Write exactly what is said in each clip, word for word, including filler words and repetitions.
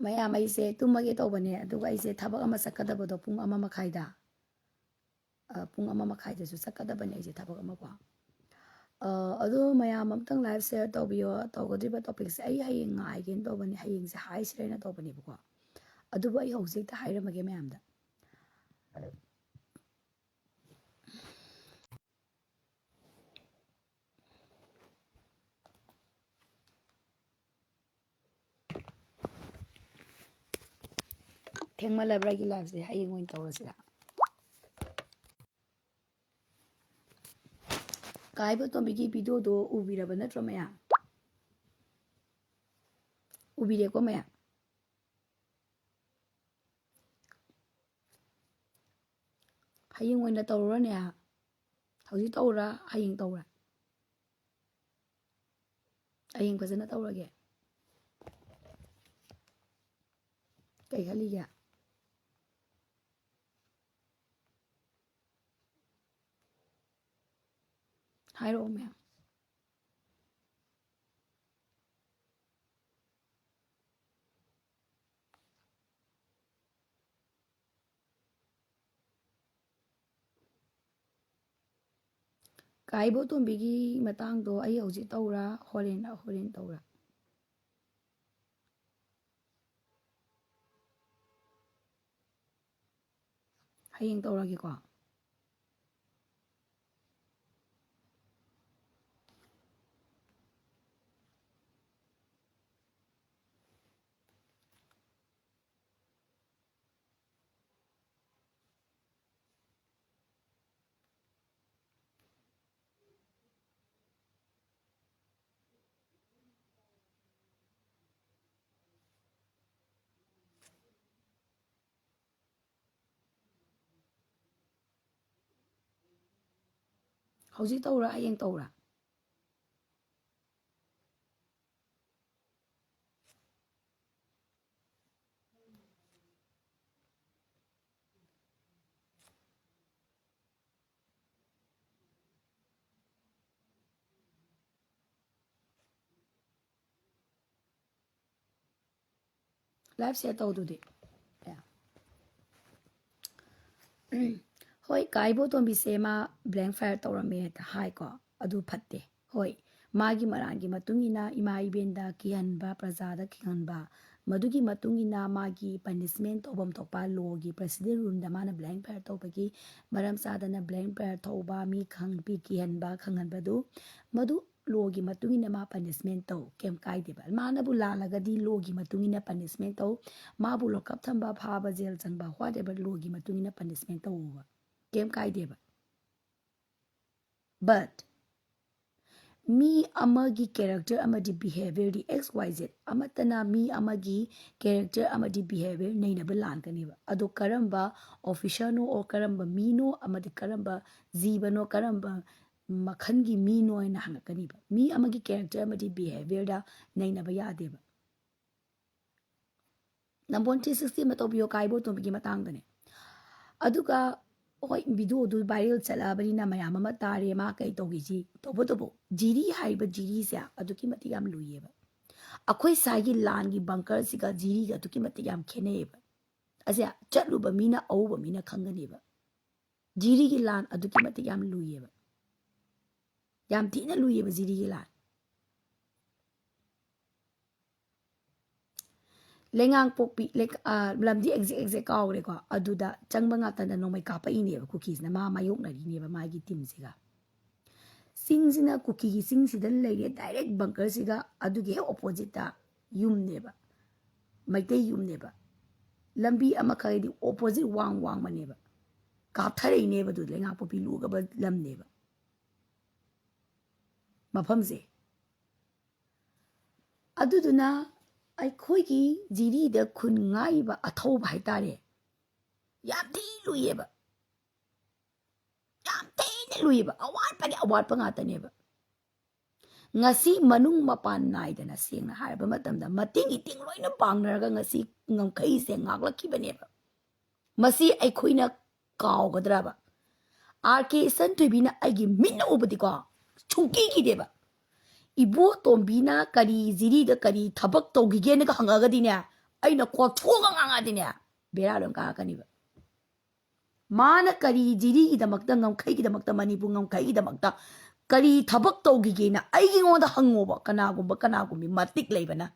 ꯃꯌꯥꯝ, ꯑꯩꯁꯦ ꯇꯨꯝꯃꯒꯦ ꯇꯧꯕꯅꯦ, ꯑꯗꯨꯒ ꯑꯩꯁꯦ ꯊꯕꯛ ꯑꯃ ꯆꯠꯀꯗꯕꯗꯣ ꯄꯨꯡ ꯑꯃ ꯃꯈꯥꯏꯗ, ꯑ, ꯄꯨꯡ ꯑꯃ ꯃꯈꯥꯏꯗꯁꯨ ꯆꯠꯀꯗꯕꯅꯦ ꯑꯩꯁꯦ ꯊꯕꯛ ꯑꯃꯀꯣ꯫ ꯑ, ꯑꯗꯣ ꯃꯌꯥꯝ ꯑꯝꯇꯪ live share ꯇꯧꯕꯤꯌꯣ꯫ ꯇꯧꯒꯗꯧꯔꯤꯕ topicꯁꯦ ꯑꯩ ꯍꯌꯦꯡ ꯉꯥꯏꯒꯦꯅ ꯇꯧꯕꯅꯦ, ꯍꯌꯦꯡꯁꯦ ꯍꯥꯏꯁꯤꯔꯥꯅ ꯇꯧꯕꯅꯦꯕꯀꯣ꯫ ꯑꯗꯨꯕꯨ ꯑꯩ ꯍꯧꯖꯤꯛꯇ ꯍꯥꯏꯔꯝꯃꯒꯦ ꯃꯌꯥꯝꯗ꯫ ꯊꯦꯡꯃꯜꯂꯕ꯭ꯔꯥ ꯑꯩꯒꯤ liveꯁꯦ? ꯍꯌꯦꯡ ꯑꯣꯏꯅ ꯇꯧꯔꯁꯤꯔꯥ? ꯀꯥꯏꯕ ꯇꯣꯝꯕꯤꯒꯤ videoꯗꯣ ꯎꯕꯤꯔꯕ ꯅꯠꯇ꯭ꯔꯣ ꯃꯌꯥꯝ? ꯎꯕꯤꯔꯦꯀꯣ ꯃꯌꯥꯝ? ꯍꯌꯦꯡ ꯑꯣꯏꯅ ꯇꯧꯔꯨꯔꯅꯦ꯫ ꯍꯧꯖꯤꯛ ꯇꯧꯔꯥ, ꯍꯌꯦꯡ ꯇꯧꯔꯥ? ꯍꯌꯦꯡ ꯐꯖꯅ ꯇꯧꯔꯒꯦ꯫ ꯀꯩ ꯈꯜꯂꯤꯒꯦ? ꯍꯥꯏꯔꯛꯑꯣ ꯃꯌꯥꯝ꯫ ꯀꯥꯏꯕꯣ ꯇꯣꯝꯕꯤꯒꯤ ꯃꯇꯥꯡꯗꯣ ꯑꯩ ꯍꯧꯖꯤꯛ ꯇꯧꯔꯥ, ꯍꯣꯔꯦꯟ, ꯍꯣꯔꯦꯟ ꯇꯧꯔꯥ? ꯍꯌꯦꯡ ꯇꯧꯔꯒꯦꯀꯣ꯫ ꯍꯧꯖꯤꯛ ꯇꯧꯔꯥ, ꯍꯌꯦꯡ ꯇꯧꯔꯥ? Live share ꯇꯧꯗꯨꯗꯤ꯫ ꯌꯥ꯫ ꯍꯣꯏ, ꯀꯥ ꯏꯕꯣꯇꯣꯝꯕꯤꯁꯦ ꯃꯥ blank fire ꯇꯧꯔꯝꯃꯦ ꯍꯥꯏꯀꯣ, ꯑꯗꯨ ꯐꯠꯇꯦ꯫ ꯍꯣꯏ, ꯃꯥꯒꯤ ꯃꯔꯥꯜꯒꯤ ꯃꯇꯨꯡ ꯏꯟꯅ ꯏꯃꯥ ꯏꯕꯦꯟꯗ ꯀꯤꯍꯟꯕ, ꯄ꯭ꯔꯖꯥꯗ ꯀꯤꯍꯟꯕ, ꯃꯗꯨꯒꯤ ꯃꯇꯨꯡ ꯏꯟꯅ ꯃꯥꯒꯤ punishment ꯇꯧꯐꯝ ꯊꯣꯛꯄ ꯂꯣꯒꯤ president roomꯗ ꯃꯥꯅ blank fire ꯇꯧꯕꯒꯤ, ꯃꯔꯝ ꯆꯥꯗꯅ blank fire ꯇꯧꯕ, ꯃꯤ ꯈꯪ-, ꯃꯤ ꯀꯤꯍꯟꯕ, ꯈꯪꯍꯟꯕꯗꯨ, ꯃꯗꯨ ꯂꯣꯒꯤ ꯃꯇꯨꯡ ꯏꯟꯅ ꯃꯥ punishment ꯇꯧ, ꯀꯩꯝ ꯀꯥꯏꯗꯦꯕ꯫ ꯃꯥꯅꯕꯨ ꯂꯥꯜꯂꯒꯗꯤ ꯂꯣꯒꯤ ꯃꯇꯨꯡ ꯏꯟꯅ punishment ꯇꯧ, ꯃꯥꯕꯨ ꯂꯣꯀꯞ ꯊꯝꯕ, ꯐꯥꯕ, ꯖꯦꯜ ꯆꯪꯕ, whatever, ꯂꯣꯒꯤ ꯃꯇꯨꯡ ꯏꯟꯅ punishment ꯇꯧꯋꯣꯕ, ꯀꯩꯝ ꯀꯥꯏꯗꯦꯕ꯫ But ꯃꯤ ꯑꯃꯒꯤ character ꯑꯃꯗꯤ behaviourꯗꯤ, X Y Z ꯑꯃꯠꯇꯅ ꯃꯤ ꯑꯃꯒꯤ character ꯑꯃꯗꯤ behaviour ꯅꯩꯅꯕ ꯂꯥꯛꯀꯅꯦꯕ꯫ ꯑꯗꯣ ꯀꯔꯝꯕ officerꯅꯣ, or ꯀꯔꯝꯕ ꯃꯤꯅꯣ, ꯑꯃꯗꯤ ꯀꯔꯝꯕ ꯖꯤꯕꯅꯣ, ꯀꯔꯝꯕ ꯃꯈꯜꯒꯤ ꯃꯤꯅꯣ ꯍꯥꯏꯅ ꯍꯪꯉꯛꯀꯅꯤꯕ꯫ ꯃꯤ ꯑꯃꯒꯤ character ꯑꯃꯗꯤ behaviourꯗ ꯅꯩꯅꯕ ꯌꯥꯗꯦꯕ꯫ ꯅꯝꯕꯣꯜ three sixty ꯑꯃ ꯇꯧꯕꯤꯌꯣ ꯀꯥ ꯏꯕꯣꯇꯣꯝꯕꯤꯒꯤ ꯃꯇꯥꯡꯗꯅꯦ꯫ ꯑꯗꯨꯒ ꯍꯣꯏ, videoꯗꯨ viral ꯆꯠꯂꯛꯑꯕꯅꯤꯅ ꯃꯌꯥꯝ ꯑꯃ ꯇꯥꯔꯦ, ꯃꯥ ꯀꯩ ꯇꯧꯈꯤꯁꯤ ꯇꯧꯕꯇꯕꯨ, ꯖꯤꯔꯤ ꯍꯥꯏꯔꯤꯕ ꯖꯤꯔꯤꯁꯦ ꯑꯗꯨꯛꯀꯤ ꯃꯇꯤꯛ ꯌꯥꯝ ꯂꯨꯏꯌꯦꯕ꯫ ꯑꯩꯈꯣꯏ ꯁ꯭ꯋꯥꯏꯒꯤ ꯂꯥꯟꯒꯤ bunkerꯁꯤꯒ ꯖꯤꯔꯤꯒ ꯑꯗꯨꯛꯀꯤ ꯃꯇꯤꯛ ꯌꯥꯝ ꯈꯦꯠꯅꯩꯌꯦꯕ꯫ ꯑꯁꯦ ꯆꯠꯂꯨꯕ ꯃꯤꯅ, ꯑꯎꯕ ꯃꯤꯅ ꯈꯪꯒꯅꯦꯕ꯫ ꯖꯤꯔꯤꯒꯤ ꯂꯥꯟ ꯑꯗꯨꯛꯀꯤ ꯃꯇꯤꯛ ꯌꯥꯝ ꯂꯨꯏꯌꯦꯕ꯫ ꯌꯥꯝ ꯊꯤꯅ ꯂꯨꯏꯌꯦꯕ ꯖꯤꯔꯤꯒꯤ ꯂꯥꯟ꯫ ꯂꯩꯉꯥꯡꯄꯣꯛꯄꯤ, ꯂꯩ-, ꯑ, ꯂꯝꯗꯤ exact exact ꯀꯥꯎꯔꯦꯀꯣ꯫ ꯑꯗꯨꯗ ꯆꯪꯕ ꯉꯥꯛꯇꯅ ꯅꯣꯡꯃꯩ ꯀꯥꯞꯄꯛꯏꯅꯦꯕ ꯀꯨꯀꯤꯁꯤꯅ, ꯃꯥ ꯃꯥꯌꯣꯛꯅꯔꯤꯅꯦꯕ ꯃꯥꯒꯤ teamꯁꯤꯒ꯫ ꯆꯤꯡꯁꯤꯅ, ꯀꯨꯀꯤꯒꯤ ꯆꯤꯡꯁꯤꯗ ꯂꯩꯔꯦ, direct bunkerꯁꯤꯒ ꯑꯗꯨꯒꯤ ꯍꯦꯛ oppositeꯇ ꯌꯨꯝꯅꯦꯕ, ꯃꯩꯇꯩ ꯌꯨꯝꯅꯦꯕ꯫ ꯂꯝꯕꯤ ꯑꯃꯈꯛꯗꯤ opposite ꯋꯥꯡ ꯋꯥꯡꯃꯅꯦꯕ, ꯀꯥꯞꯊꯔꯛꯏꯅꯦꯕ꯫ ꯑꯗꯨ ꯂꯩꯉꯥꯛꯄꯣꯛꯄꯤ ꯂꯨꯒꯕ ꯂꯝꯅꯦꯕ ꯃꯐꯝꯁꯦ꯫ ꯑꯗꯨꯗꯨꯅ ꯑꯩꯈꯣꯏꯒꯤ ꯖꯤꯔꯤꯗ ꯈꯨꯟ ꯉꯥꯛꯏꯕ ꯑꯊꯧꯕ ꯍꯥꯏꯇꯥꯔꯦ, ꯌꯥꯝ ꯊꯤ ꯂꯨꯏꯌꯦꯕ, ꯌꯥꯝ ꯊꯤꯅ ꯂꯨꯏꯌꯦꯕ, ꯑꯋꯥꯠꯄꯒꯤ ꯑꯋꯥꯠꯄ ꯉꯥꯛꯇꯅꯦꯕ꯫ ꯉꯁꯤ ꯃꯅꯨꯡ ꯃꯄꯥꯟ ꯅꯥꯏꯗꯅ, ꯁꯦꯡꯅ ꯍꯥꯏꯔꯕ ꯃꯇꯝꯗ, ꯃꯇꯤꯡ ꯏꯇꯤꯡ ꯂꯣꯏꯅ ꯄꯥꯡꯅꯔꯒ ꯉꯁꯤ ꯉꯝꯈꯩꯁꯦ ꯉꯥꯛꯂꯛꯈꯤꯕꯅꯦꯕ꯫ ꯃꯁꯤ ꯑꯩꯈꯣꯏꯅ ꯀꯥꯎꯒꯗ꯭ꯔꯕ? ꯑꯥꯔ ꯀꯦ ꯏꯆꯟꯊꯣꯏꯕꯤꯅ ꯑꯩꯒꯤ ꯃꯤꯠꯅ ꯎꯕꯗꯤꯀꯣ, ꯁꯨꯡꯀꯤ ꯀꯤꯗꯦꯕ꯫ ꯏꯕꯣꯇꯣꯝꯕꯤꯅ ꯀꯔꯤ, ꯖꯤꯔꯤꯗ ꯀꯔꯤ ꯊꯕꯛ ꯇꯧꯈꯤꯒꯦꯅꯒ ꯍꯪꯉꯛꯑꯒꯗꯤꯅꯦ, ꯑꯩꯅ ꯀꯣꯠꯊꯣꯛꯑꯒ ꯉꯥꯡꯉꯛꯑꯗꯤꯅꯦ, ꯕꯦꯔꯥ ꯂꯣꯏ ꯀꯥꯔꯛꯀꯅꯤꯕ꯫ ꯃꯥꯅ ꯀꯔꯤ ꯖꯤꯔꯤꯒꯤꯗꯃꯛꯇ, ꯉꯝꯈꯩꯒꯤꯗꯃꯛꯇ, ꯃꯅꯤꯄꯨꯔ ꯉꯝꯈꯩꯒꯤꯗꯃꯛꯇ ꯀꯔꯤ ꯊꯕꯛ ꯇꯧꯈꯤꯒꯦꯅ ꯑꯩꯉꯣꯟꯗ ꯍꯪꯉꯣꯕ, ꯀꯅꯥꯒꯨꯝꯕ ꯀꯅꯥꯒꯨꯝꯕꯤ ꯃꯇꯤꯛ ꯂꯩꯕꯅ꯫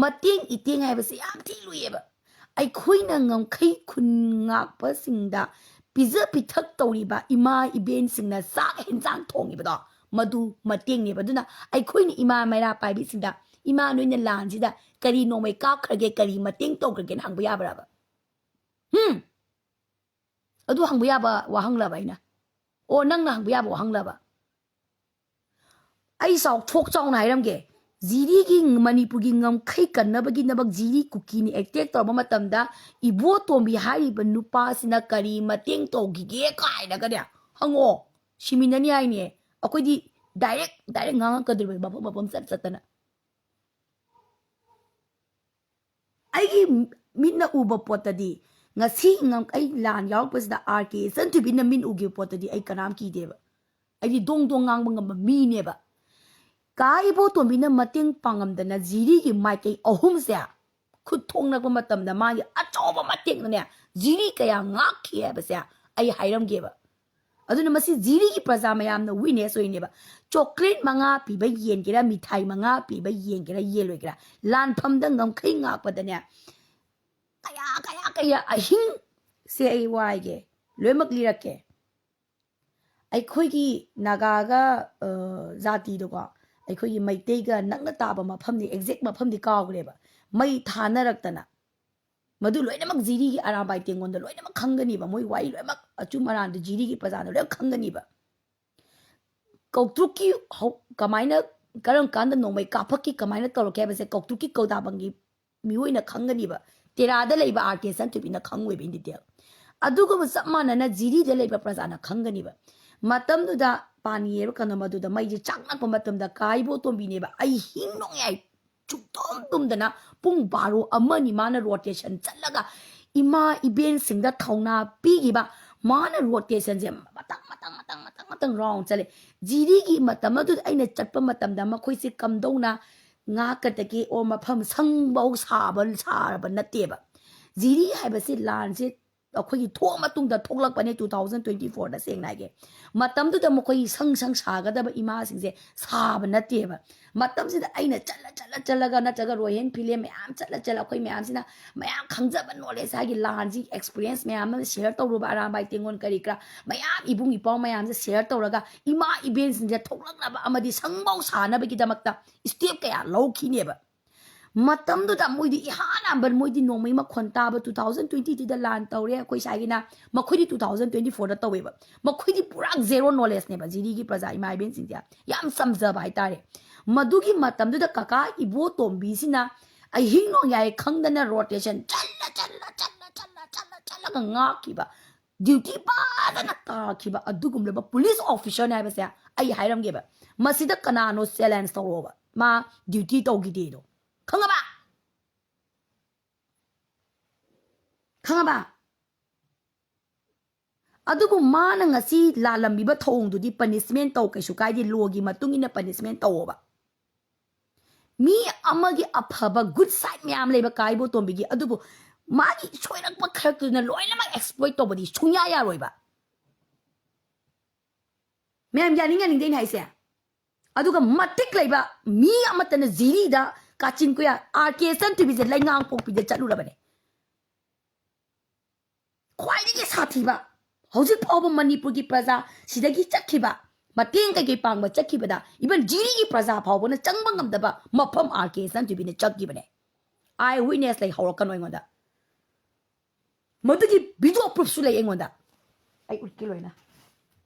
ꯃꯇꯦꯡ ꯏꯇꯦꯡ ꯍꯥꯏꯕꯁꯦ ꯌꯥꯝ ꯊꯤ ꯂꯨꯏꯌꯦꯕ꯫ ꯑꯩꯈꯣꯏꯅ ꯉꯝꯈꯩ ꯈꯨꯟ ꯉꯥꯛꯄꯁꯤꯡꯗ ꯄꯤꯖ ꯄꯤꯊꯛ ꯇꯧꯔꯤꯕ ꯏꯃꯥ ꯏꯕꯦꯟꯁꯤꯡꯅ ꯆꯥꯛ ꯍꯦꯟꯖꯥꯡ ꯊꯣꯡꯉꯤꯕꯗꯣ, ꯃꯗꯨ ꯃꯇꯦꯡꯅꯦꯕ꯫ ꯑꯗꯨꯅ ꯑꯩꯈꯣꯏꯅ ꯏꯃꯥ ꯃꯩꯔꯥ ꯄꯥꯏꯕꯤꯁꯤꯡꯗ, "ꯏꯃꯥ, ꯅꯣꯏꯅ ꯂꯥꯟꯁꯤꯗ ꯀꯔꯤ ꯅꯣꯡꯃꯩ ꯀꯥꯞꯈ꯭ꯔꯒꯦ, ꯀꯔꯤ ꯃꯇꯦꯡ ꯇꯧꯈ꯭ꯔꯒꯦꯅ" ꯍꯪꯕ ꯌꯥꯕ꯭ꯔꯕ? ꯍꯨꯝ? ꯑꯗꯨ ꯍꯪꯕ ꯌꯥꯕ ꯋꯥꯍꯪꯂꯕ ꯑꯩꯅ? ꯑꯣ, ꯅꯪꯅ ꯍꯪꯕ ꯌꯥꯕ ꯋꯥꯍꯪꯂꯕ? ꯑꯩ ꯆꯥꯎꯊꯣꯛ ꯆꯥꯎꯅ ꯍꯥꯏꯔꯝꯒꯦ, ꯖꯤꯔꯤꯒꯤ, ꯃꯅꯤꯄꯨꯔꯒꯤ ꯉꯝꯈꯩ ꯀꯟꯅꯕꯒꯤꯗꯃꯛ ꯖꯤꯔꯤ ꯀꯨꯀꯤꯅ ꯑꯦꯇꯦꯛ ꯇꯧꯔꯕ ꯃꯇꯝꯗ ꯏꯕꯣꯇꯣꯝꯕꯤ ꯍꯥꯏꯔꯤꯕ ꯅꯨꯄꯥꯁꯤꯅ ꯀꯔꯤ ꯃꯇꯦꯡ ꯇꯧꯈꯤꯒꯦ ꯀꯥꯏꯅꯒꯅꯦ ꯍꯪꯉꯣ꯫ ꯁꯤꯃꯤꯟꯅꯅꯤ ꯍꯥꯏꯅꯦ꯫ ꯑꯩꯈꯣꯏꯗꯤ ꯗꯥꯏꯔꯦꯛ ꯗꯥꯏꯔꯦꯛ ꯉꯥꯡꯉꯛꯀꯗꯧꯔꯤꯕ, ꯃꯐꯝ ꯃꯐꯝ ꯆꯠ ꯆꯠꯇꯅ꯫ ꯑꯩꯒꯤ ꯃꯤꯠꯅ ꯎꯕ ꯄꯣꯠꯇꯗꯤ, ꯉꯁꯤ ꯉꯝ-, ꯑꯩ ꯂꯥꯟ ꯌꯥꯎꯔꯛꯄꯁꯤꯗ ꯑꯥꯔ ꯀꯦ ꯏꯆꯟꯊꯣꯏꯕꯤꯅ ꯃꯤꯠ ꯎꯈꯤꯕ ꯄꯣꯠꯇꯗꯤ ꯑꯩ ꯀꯅꯥꯝ ꯀꯤꯗꯦꯕ꯫ ꯑꯩꯗꯤ ꯗꯣꯡ ꯗꯣꯡ ꯉꯥꯡꯕ ꯉꯝꯕ ꯃꯤꯅꯦꯕ꯫ ꯀꯥ ꯏꯕꯣꯇꯣꯝꯕꯤꯅ ꯃꯇꯦꯡ ꯄꯥꯡꯉꯝꯗꯅ ꯖꯤꯔꯤꯒꯤ ꯃꯥꯏꯀꯩ ꯑꯍꯨꯝꯁꯦ ꯈꯨꯠ ꯊꯣꯡꯅꯔꯛꯄ ꯃꯇꯝꯗ ꯃꯥꯒꯤ ꯑꯆꯧꯕ ꯃꯇꯦꯡꯅꯅꯦ ꯖꯤꯔꯤ ꯀꯌꯥ ꯉꯥꯛꯈꯤ ꯍꯥꯏꯕꯁꯦ ꯑꯩ ꯍꯥꯏꯔꯝꯒꯦꯕ꯫ ꯑꯗꯨꯅ ꯃꯁꯤ ꯖꯤꯔꯤꯒꯤ ꯄ꯭ꯔꯖꯥ ꯃꯌꯥꯝꯅ ꯋꯤꯠꯅꯦꯁ ꯑꯣꯏꯅꯦꯕ꯫ ꯆꯣꯀ꯭ꯂꯦꯠ ꯃꯉꯥ ꯄꯤꯕ ꯌꯦꯟꯒꯦꯔꯥ, ꯃꯤꯊꯥꯏ ꯃꯉꯥ ꯄꯤꯕ ꯌꯦꯟꯒꯦꯔꯥ, ꯌꯦꯜꯂꯣꯏꯒꯦꯔꯥ, ꯂꯥꯟꯐꯝꯗ ꯉꯝꯈꯩ ꯉꯥꯛꯄꯗꯅꯦ ꯀꯌꯥ, ꯀꯌꯥ, ꯀꯌꯥ ꯑꯍꯤꯡꯁꯦ ꯑꯩ ꯋꯥꯏꯒꯦ, ꯂꯣꯏꯅꯃꯛ ꯂꯤꯔꯛꯀꯦ꯫ ꯑꯩꯈꯣꯏꯒꯤ ꯅꯥꯒꯥꯒ, ꯑ, ꯖꯥꯇꯤꯗꯣꯀꯣ, ꯑꯩꯈꯣꯏꯒꯤ ꯃꯩꯇꯩꯒ ꯅꯛꯅ ꯇꯥꯕ ꯃꯐꯝꯗꯤ, ꯑꯦꯛꯖꯦꯛ ꯃꯐꯝꯗꯤ ꯀꯥꯎꯈ꯭ꯔꯦꯕ, ꯃꯩ ꯊꯥꯅꯔꯛꯇꯅ꯫ ꯃꯗꯨ ꯂꯣꯏꯅꯃꯛ ꯖꯤꯔꯤꯒꯤ ꯑꯔꯥꯝꯕꯥꯏ ꯇꯦꯡꯒꯣꯟꯗ ꯂꯣꯏꯅꯃꯛ ꯈꯪꯒꯅꯤꯕ, ꯃꯣꯏ ꯋꯥꯔꯤ ꯂꯣꯏꯅꯃꯛ ꯑꯆꯨꯝ ꯑꯔꯥꯟꯗꯨ ꯖꯤꯔꯤꯒꯤ ꯄ꯭ꯔꯖꯥꯅ ꯂꯣꯏꯅ ꯈꯪꯒꯅꯤꯕ꯫ ꯀꯧꯇ꯭ꯔꯨꯛꯀꯤ ꯍꯧ-, ꯀꯃꯥꯏꯅ, ꯀꯔꯝ ꯀꯥꯟꯗ ꯅꯣꯡꯃꯩ ꯀꯥꯞꯄꯛꯈꯤ, ꯀꯃꯥꯏꯅ ꯇꯧꯔꯛꯀꯦ ꯍꯥꯏꯕꯁꯦ ꯀꯧꯇ꯭ꯔꯨꯛꯀꯤ ꯀꯧꯗꯥꯕꯪꯒꯤ ꯃꯤꯑꯣꯏꯅ ꯈꯪꯒꯅꯤꯕ꯫ ꯇꯦꯔꯥꯗ ꯂꯩꯕ ꯑꯥꯔ ꯀꯦ ꯏꯆꯟꯊꯣꯏꯕꯤꯅ ꯈꯪꯉꯣꯏꯕ in detail꯫ ꯑꯗꯨꯒꯨꯝꯕ ꯆꯞ ꯃꯥꯟꯅꯅ ꯖꯤꯔꯤꯗ ꯂꯩꯕ ꯄ꯭ꯔꯖꯥꯅ ꯈꯪꯒꯅꯤꯕ꯫ ꯃꯇꯝꯗꯨꯗ ꯄꯥꯅꯤ ꯍꯥꯏꯕ ꯀꯩꯅꯣ, ꯃꯗꯨꯗ ꯃꯩꯁꯦ ꯆꯥꯛꯅꯔꯛꯄ ꯃꯇꯝꯗ ꯀꯥ ꯏꯕꯣꯇꯣꯝꯕꯤꯅꯦꯕ ꯑꯍꯤꯡ ꯅꯣꯡꯌꯥꯏ ꯁꯨꯛꯇꯨꯝ ꯇꯨꯝꯗꯅ ꯄꯨꯡ ꯕꯥꯔꯣ, ꯑꯃ, ꯑꯅꯤ ꯃꯥꯅ ꯔꯣꯇꯦꯁꯟ ꯆꯠꯂꯒ ꯏꯃꯥ ꯏꯕꯦꯟꯁꯤꯡꯗ ꯊꯧꯅꯥ ꯄꯤꯈꯤꯕ꯫ ꯃꯥꯅ ꯔꯣꯇꯦꯁꯟꯁꯦ ꯃꯇꯪ, ꯃꯇꯪ, ꯃꯇꯪ, ꯃꯇꯪ, ꯃꯇꯪ ꯔꯥꯎꯟ ꯆꯠꯂꯦ꯫ ꯖꯤꯔꯤꯒꯤ ꯃꯇꯝ ꯑꯗꯨꯗ ꯑꯩꯅ ꯆꯠꯄ ꯃꯇꯝꯗ ꯃꯈꯣꯏꯁꯦ ꯀꯝꯗꯧꯅ ꯉꯥꯛꯀꯗꯒꯦ ꯑꯣ ꯃꯐꯝ ꯁꯪꯐꯧ ꯁꯥꯕ ꯁꯥꯔꯕ ꯅꯠꯇꯦꯕ꯫ ꯖꯤꯔꯤ ꯍꯥꯏꯕꯁꯤ ꯂꯥꯟꯁꯦ ꯑꯩꯈꯣꯏꯒꯤ ꯊꯣꯛꯑ ꯃꯇꯨꯡꯗ ꯊꯣꯛꯂꯛꯄꯅꯦ, ꯇꯨ ꯊꯥꯎꯖꯟ ꯇ꯭ꯋꯦꯟꯇꯤ ꯐꯣꯔꯗ, ꯁꯦꯡꯅ ꯍꯥꯏꯒꯦ꯫ ꯃꯇꯝꯗꯨꯗ ꯃꯈꯣꯏ ꯁꯪ ꯁꯪ ꯁꯥꯒꯗꯕ ꯏꯃꯥꯁꯤꯡꯁꯦ ꯁꯥꯕ ꯅꯠꯇꯦꯕ꯫ ꯃꯇꯝꯁꯤꯗ ꯑꯩꯅ ꯆꯠꯂ ꯆꯠꯂ ꯆꯠꯂꯒ, ꯅꯠꯇ꯭ꯔꯒ ꯔꯣꯍꯦꯟ ꯐꯤꯂꯦꯝ ꯃꯌꯥꯝ ꯆꯠꯂ ꯆꯠꯂ, ꯑꯩꯈꯣꯏ ꯃꯌꯥꯝꯁꯤꯅ ꯃꯌꯥꯝ ꯈꯪꯖꯕ ꯅꯣꯂꯦꯖ ꯍꯥꯏꯒꯤ ꯂꯥꯟꯁꯤ ꯑꯦꯛꯁꯄꯤꯔꯤꯌꯦꯟꯁ ꯃꯌꯥꯝ ꯑꯃ ꯁꯤꯌꯔ ꯇꯧꯔꯨꯕ, ꯑꯔꯥꯝꯕꯥꯏ ꯇꯦꯡꯒꯣꯜ ꯀꯔꯤ ꯀꯔꯥ ꯃꯌꯥꯝ, ꯏꯕꯨꯡ ꯏꯄ꯭ꯋꯥ ꯃꯌꯥꯝꯁꯦ ꯁꯤꯌꯔ ꯇꯧꯔꯒ ꯏꯃꯥ ꯏꯕꯦꯟꯁꯤꯡꯁꯦ ꯊꯣꯛꯂꯛꯅꯕ ꯑꯃꯗꯤ ꯁꯪꯐꯧ ꯁꯥꯅꯕꯒꯤꯗꯃꯛꯇ ꯁ꯭ꯇꯦꯞ ꯀꯌꯥ ꯂꯧꯈꯤꯅꯦꯕ꯫ ꯃꯇꯝꯗꯨꯗ ꯃꯣꯏꯗꯤ ꯏꯍꯥꯟ ꯍꯥꯟꯕ, ꯃꯣꯏꯗꯤ ꯅꯣꯡꯃꯩ ꯃꯈꯣꯟ ꯇꯥꯕ, ꯇꯨ ꯊꯥꯎꯖꯟ ꯇ꯭ꯋꯦꯟꯇꯤ ꯇꯨꯗ ꯂꯥꯟ ꯇꯧꯔꯦ ꯑꯩꯈꯣꯏ ꯁ꯭ꯋꯥꯏꯒꯤꯅ, ꯃꯈꯣꯏꯗꯤ ꯇꯨ ꯊꯥꯎꯖꯟ ꯇ꯭ꯋꯦꯟꯇꯤ ꯐꯣꯔꯗ ꯇꯧꯋꯦꯕ꯫ ꯃꯈꯣꯏꯗꯤ ꯄꯨꯔꯥ ꯖꯦꯔꯣ ꯅꯣꯂꯦꯖꯅꯦꯕ ꯖꯤꯔꯤꯒꯤ ꯄ꯭ꯔꯖꯥ ꯏꯃꯥ ꯏꯕꯦꯟꯁꯤꯡꯁꯦ, ꯌꯥꯝ ꯆꯝꯖꯕ ꯍꯥꯏꯇꯥꯔꯦ꯫ ꯃꯗꯨꯒꯤ ꯃꯇꯝꯗꯨꯗ ꯀꯀꯥ ꯏꯕꯣꯇꯣꯝꯕꯤꯁꯤꯅ ꯑꯍꯤꯡ ꯅꯣꯡꯌꯥꯏ ꯈꯪꯗꯅ ꯔꯣꯇꯦꯁꯟ ꯆꯠꯂ ꯆꯠꯂ ꯆꯠꯂ ꯆꯠꯂ ꯆꯠꯂ ꯆꯠꯂꯒ ꯉꯥꯛꯈꯤꯕ, ꯗ꯭ꯌꯨꯇꯤ ꯐꯖꯅ ꯇꯥꯈꯤꯕ ꯑꯗꯨꯒꯨꯝꯂꯕ ꯄꯨꯂꯤꯁ ꯑꯣꯐꯤꯁꯔꯅꯦ ꯍꯥꯏꯕꯁꯦ ꯑꯩ ꯍꯥꯏꯔꯝꯒꯦꯕ꯫ ꯃꯁꯤꯗ ꯀꯅꯥꯅꯣ ꯆꯦꯂꯦꯟꯖ ꯇꯧꯔꯛꯑꯣꯕ, ꯃꯥ ꯗ꯭ꯌꯨꯇꯤ ꯇꯧꯈꯤꯗꯦꯗꯣ꯫ ꯈꯪꯉꯕ? ꯈꯪꯉꯕ? ꯑꯗꯨꯕꯨ ꯃꯥꯅ ꯉꯁꯤ ꯂꯥꯜꯂꯝꯃꯤꯕ ꯊꯧꯑꯣꯡꯗꯨꯗꯤ ꯄꯅꯤꯁꯃꯦꯟ ꯇꯧ, ꯀꯩꯁꯨ ꯀꯥꯏꯗꯦ, ꯂꯣꯒꯤ ꯃꯇꯨꯡ ꯏꯟꯅ ꯄꯅꯤꯁꯃꯦꯟ ꯇꯧꯑꯣꯕ꯫ ꯃꯤ ꯑꯃꯒꯤ ꯑꯐꯕ ꯒꯨꯗ ꯁꯥꯏꯠ ꯃꯌꯥꯝ ꯂꯩꯕ ꯀꯥ ꯏꯕꯣꯇꯣꯝꯕꯤꯒꯤ, ꯑꯗꯨꯕꯨ ꯃꯥꯒꯤ ꯁꯣꯏꯔꯛꯄ ꯈꯔꯗꯨꯅ ꯂꯣꯏꯅꯃꯛ ꯑꯦꯛꯁꯄ꯭ꯂꯣꯏꯠ ꯇꯧꯕꯗꯤ ꯁꯨꯡꯌꯥ ꯌꯥꯔꯣꯏꯕ꯫ ꯃꯌꯥꯝ ꯌꯥꯅꯤꯡ ꯌꯥꯅꯤꯡꯗꯦ ꯑꯩꯅ ꯍꯥꯏꯁꯦ꯫ ꯑꯗꯨꯒ ꯃꯇꯤꯛ ꯂꯩꯕ ꯃꯤ ꯑꯃꯠꯇꯅ ꯖꯤꯔꯤꯗ ꯀꯥꯆꯤꯟ ꯀꯣꯌꯥ ꯑꯥꯔ ꯀꯦ ꯆꯟꯊꯣꯏꯕꯤꯁꯦ ꯂꯩꯉꯥꯡꯄꯣꯛꯄꯤꯗ ꯆꯠꯂꯨꯔꯕꯅꯦ꯫ ꯈ꯭ꯋꯥꯏꯗꯒꯤ ꯁꯥꯊꯤꯕ, ꯍꯧꯖꯤꯛ ꯐꯥꯎꯕ ꯃꯅꯤꯄꯨꯔꯒꯤ ꯄ꯭ꯔꯖꯥ ꯁꯤꯗꯒꯤ ꯆꯠꯈꯤꯕ, ꯃꯇꯦꯡ ꯀꯩꯀꯩ ꯄꯥꯡꯕ ꯆꯠꯈꯤꯕꯗ ꯏꯚꯟ ꯖꯤꯔꯤꯒꯤ ꯄ꯭ꯔꯖꯥ ꯐꯥꯎꯕꯅ ꯆꯪꯕ ꯉꯝꯗꯕ ꯃꯐꯝ ꯑꯥꯔ ꯀꯦ ꯆꯟꯊꯣꯏꯕꯤꯅ ꯆꯠꯈꯤꯕꯅꯦ꯫ ꯑꯥꯏ ꯋꯤꯠꯅꯦꯁ ꯂꯩ, ꯍꯧꯔꯛꯀꯅꯨ ꯑꯩꯉꯣꯟꯗ꯫ ꯃꯗꯨꯒꯤ ꯚꯤꯗꯤꯑꯣ ꯄ꯭ꯔꯨꯐꯁꯨ ꯂꯩ ꯑꯩꯉꯣꯟꯗ꯫ ꯑꯩ ꯎꯠꯀꯦ ꯂꯣꯏꯅ꯫